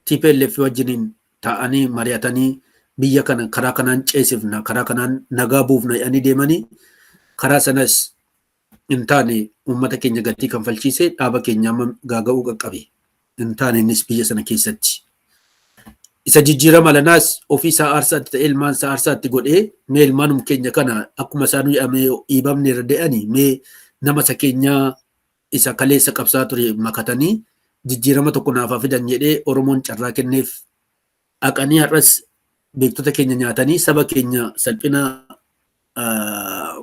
TPLF wajjiniin taa'anii mari'atanii, biyya kana karaa kanaan ceesifna, karaa kanaan nagaa buufna jedhanii deemanii, karaa sanas hin taane, uummata keenya gatii kanfalchiise, dhaaba keenya amma gaaga'uu qaqqabe. Hin taane innis biyya sana keessatti. Isa jijjiirama lanaas ofii isaa aarsaatti ta'ee, ilmaan isaa aarsaatti godhee, mee ilmaanum keenya kana akkuma isaan jedhamee dhiibamne irra de'anii, mee nama isa keenyaa isa kaleessa qabsaa ture makatanii jijjiirama tokko naafaa fidan jedhee Oromoon carraa kenneef. Haqanii har'as beektota keenya nyaatanii, saba keenya salphina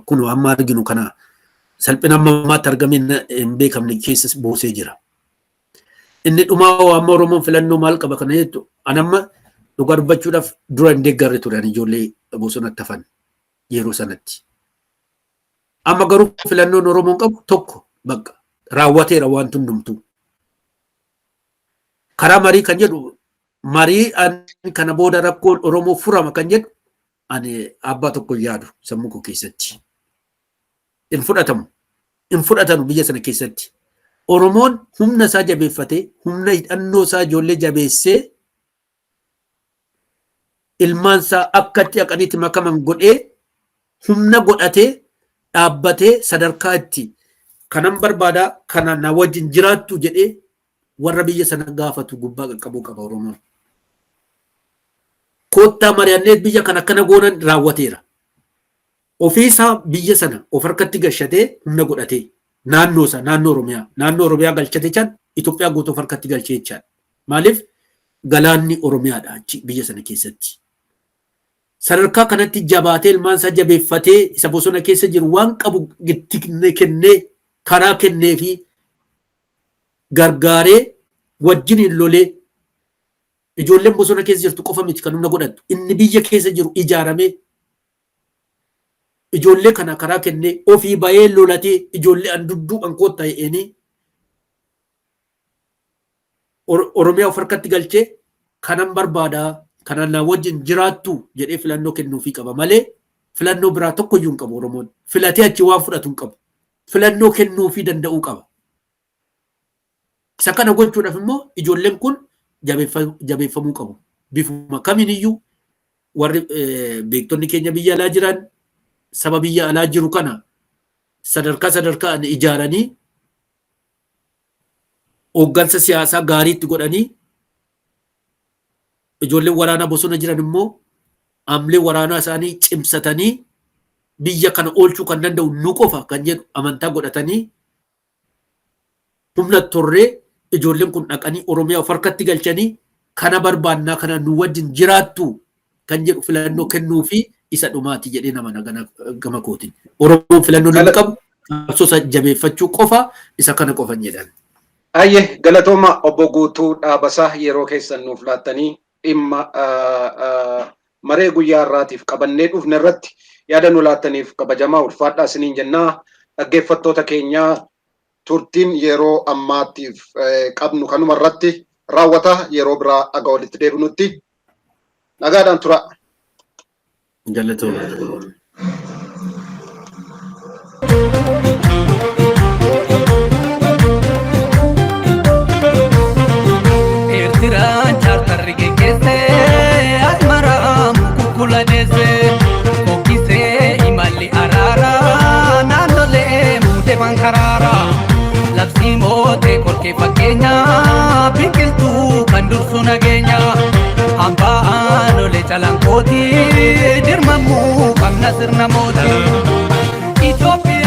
kun amma arginu kana, salphina amma ammaatti argamee hin beekamne keessa buusee jira. Inni dhumaa, amma Oromoon filannoo maal qaba kana jettu, an amma dhugaa dubbachuudhaaf dura hin deeggarre ture ani ijoollee bosonatti hafan yeroo sanatti. Amma garuu filannoon Oromoon qabu tokko, bakka raawwateera waan hundumtuu. Karaa marii kan jedhu, marii kana booda rakkoon Oromoo furama kan jedhu, ani abbaa tokko yaadu sammuu koo keessatti. Hin fudhatamu. Hin fudhatamu biyya sana keessatti. Oromoon humna isaa jabeeffatee, humna hidhannoo isaa ijoollee jabeessee, ilmaan isaa akka itti haqaniitti makaman godhee, humna godhatee dhaabbatee, sadarkaa itti kanan barbaadaa, kana na wajjin jiraattu jedhee warra biyya sana gaafatu gubbaa qaqqabuu qaba Oromoon. Koottaa mari'annee biyya kana akkana goonan raawwateera. Ofiisaa biyya sana of harkatti gashatee, humna godhatee, naannoo isaa, naannoo Oromiyaa galchate jechaan Itoophiyaa guutuu of harkatti galchee jechaan. Maaliif, galaanni Oromiyaadha achi biyya sana keessatti. Sadarkaa kanatti jabaatee, ilmaan isaa jabeeffatee, isa bosona keessa jiru waan qabu itti kennee, karaa kennee fi gargaaree, wajjin lolee, ijoolleen bosona keessa jirtu qofa miti kan humna godhattu, inni biyya keessa jiru ijaaramee, ijoollee kana karaa kennee, ofii bahee lolatee, ijoollee an dudduuban koottaa jedheenii Oromiyaa of harkatti galchee, kanan barbaadaa, kanan na wajjin jiraattu jedhee filannoo kennuufii qaba malee filannoo biraa tokko iyyuu hin qabu Oromoon. Filatee achi waan fudhatu hin qabu. Filannoo kennuufii danda'uu qaba. Isa kana gochuudhaaf immoo ijoolleen kun jabeeffamuu qabu. Bifuma kamiin iyyuu warri beektonni keenya biyya alaa jiran saba biyya alaa jiru kana sadarkaa sadarkaan ijaaranii, hooggansa siyaasaa gaariitti godhanii, ijoolleen waraanaa bosona jiran immoo amlee waraanaa isaanii cimsatanii, biyya kana oolchuu kan danda'u nu qofa kan jedhu amantaa godhatanii, humna torree, ijoolleen kun dhaqanii Oromiyaa of harkatti galchanii, kana barbaannaa, kana nu wajjin jiraattu kan jedhu filannoo kennuu fi isa dhumaati jedhee nama gama kootiin. Oromoon filannoo namni qabu qabsoo isa jabeeffachuu qofa, isa kana qofan jedhan. Ayyee, galatooma obbo Guutuu Dhaabasaa, yeroo keessan nuuf laattanii dhimma maree guyyaa har'aatiif qabannee dhufne irratti yaada nu laattaniif kabajamaa ulfaadhaa isiniin jennaa. Dhaggeeffattoota keenyaa, Turtiin yeroo ammaatiif qabnu kanuma irratti raawwata. Yeroo biraa aga walitti deebinutti nagaadhaan tura. Galatooma. Eertiraan chaartarri geggeesse, Asmaraa kukkula deesse, fokkisee imalli araaraa, naannolee muudee mankaraara. Labsii mootee qorkee fakkeenya, biqiltuu kan dursu nageenya. Hambaa aanolee calanqooti, dirmamuu qabna sirna mootii. Itoophiyaa.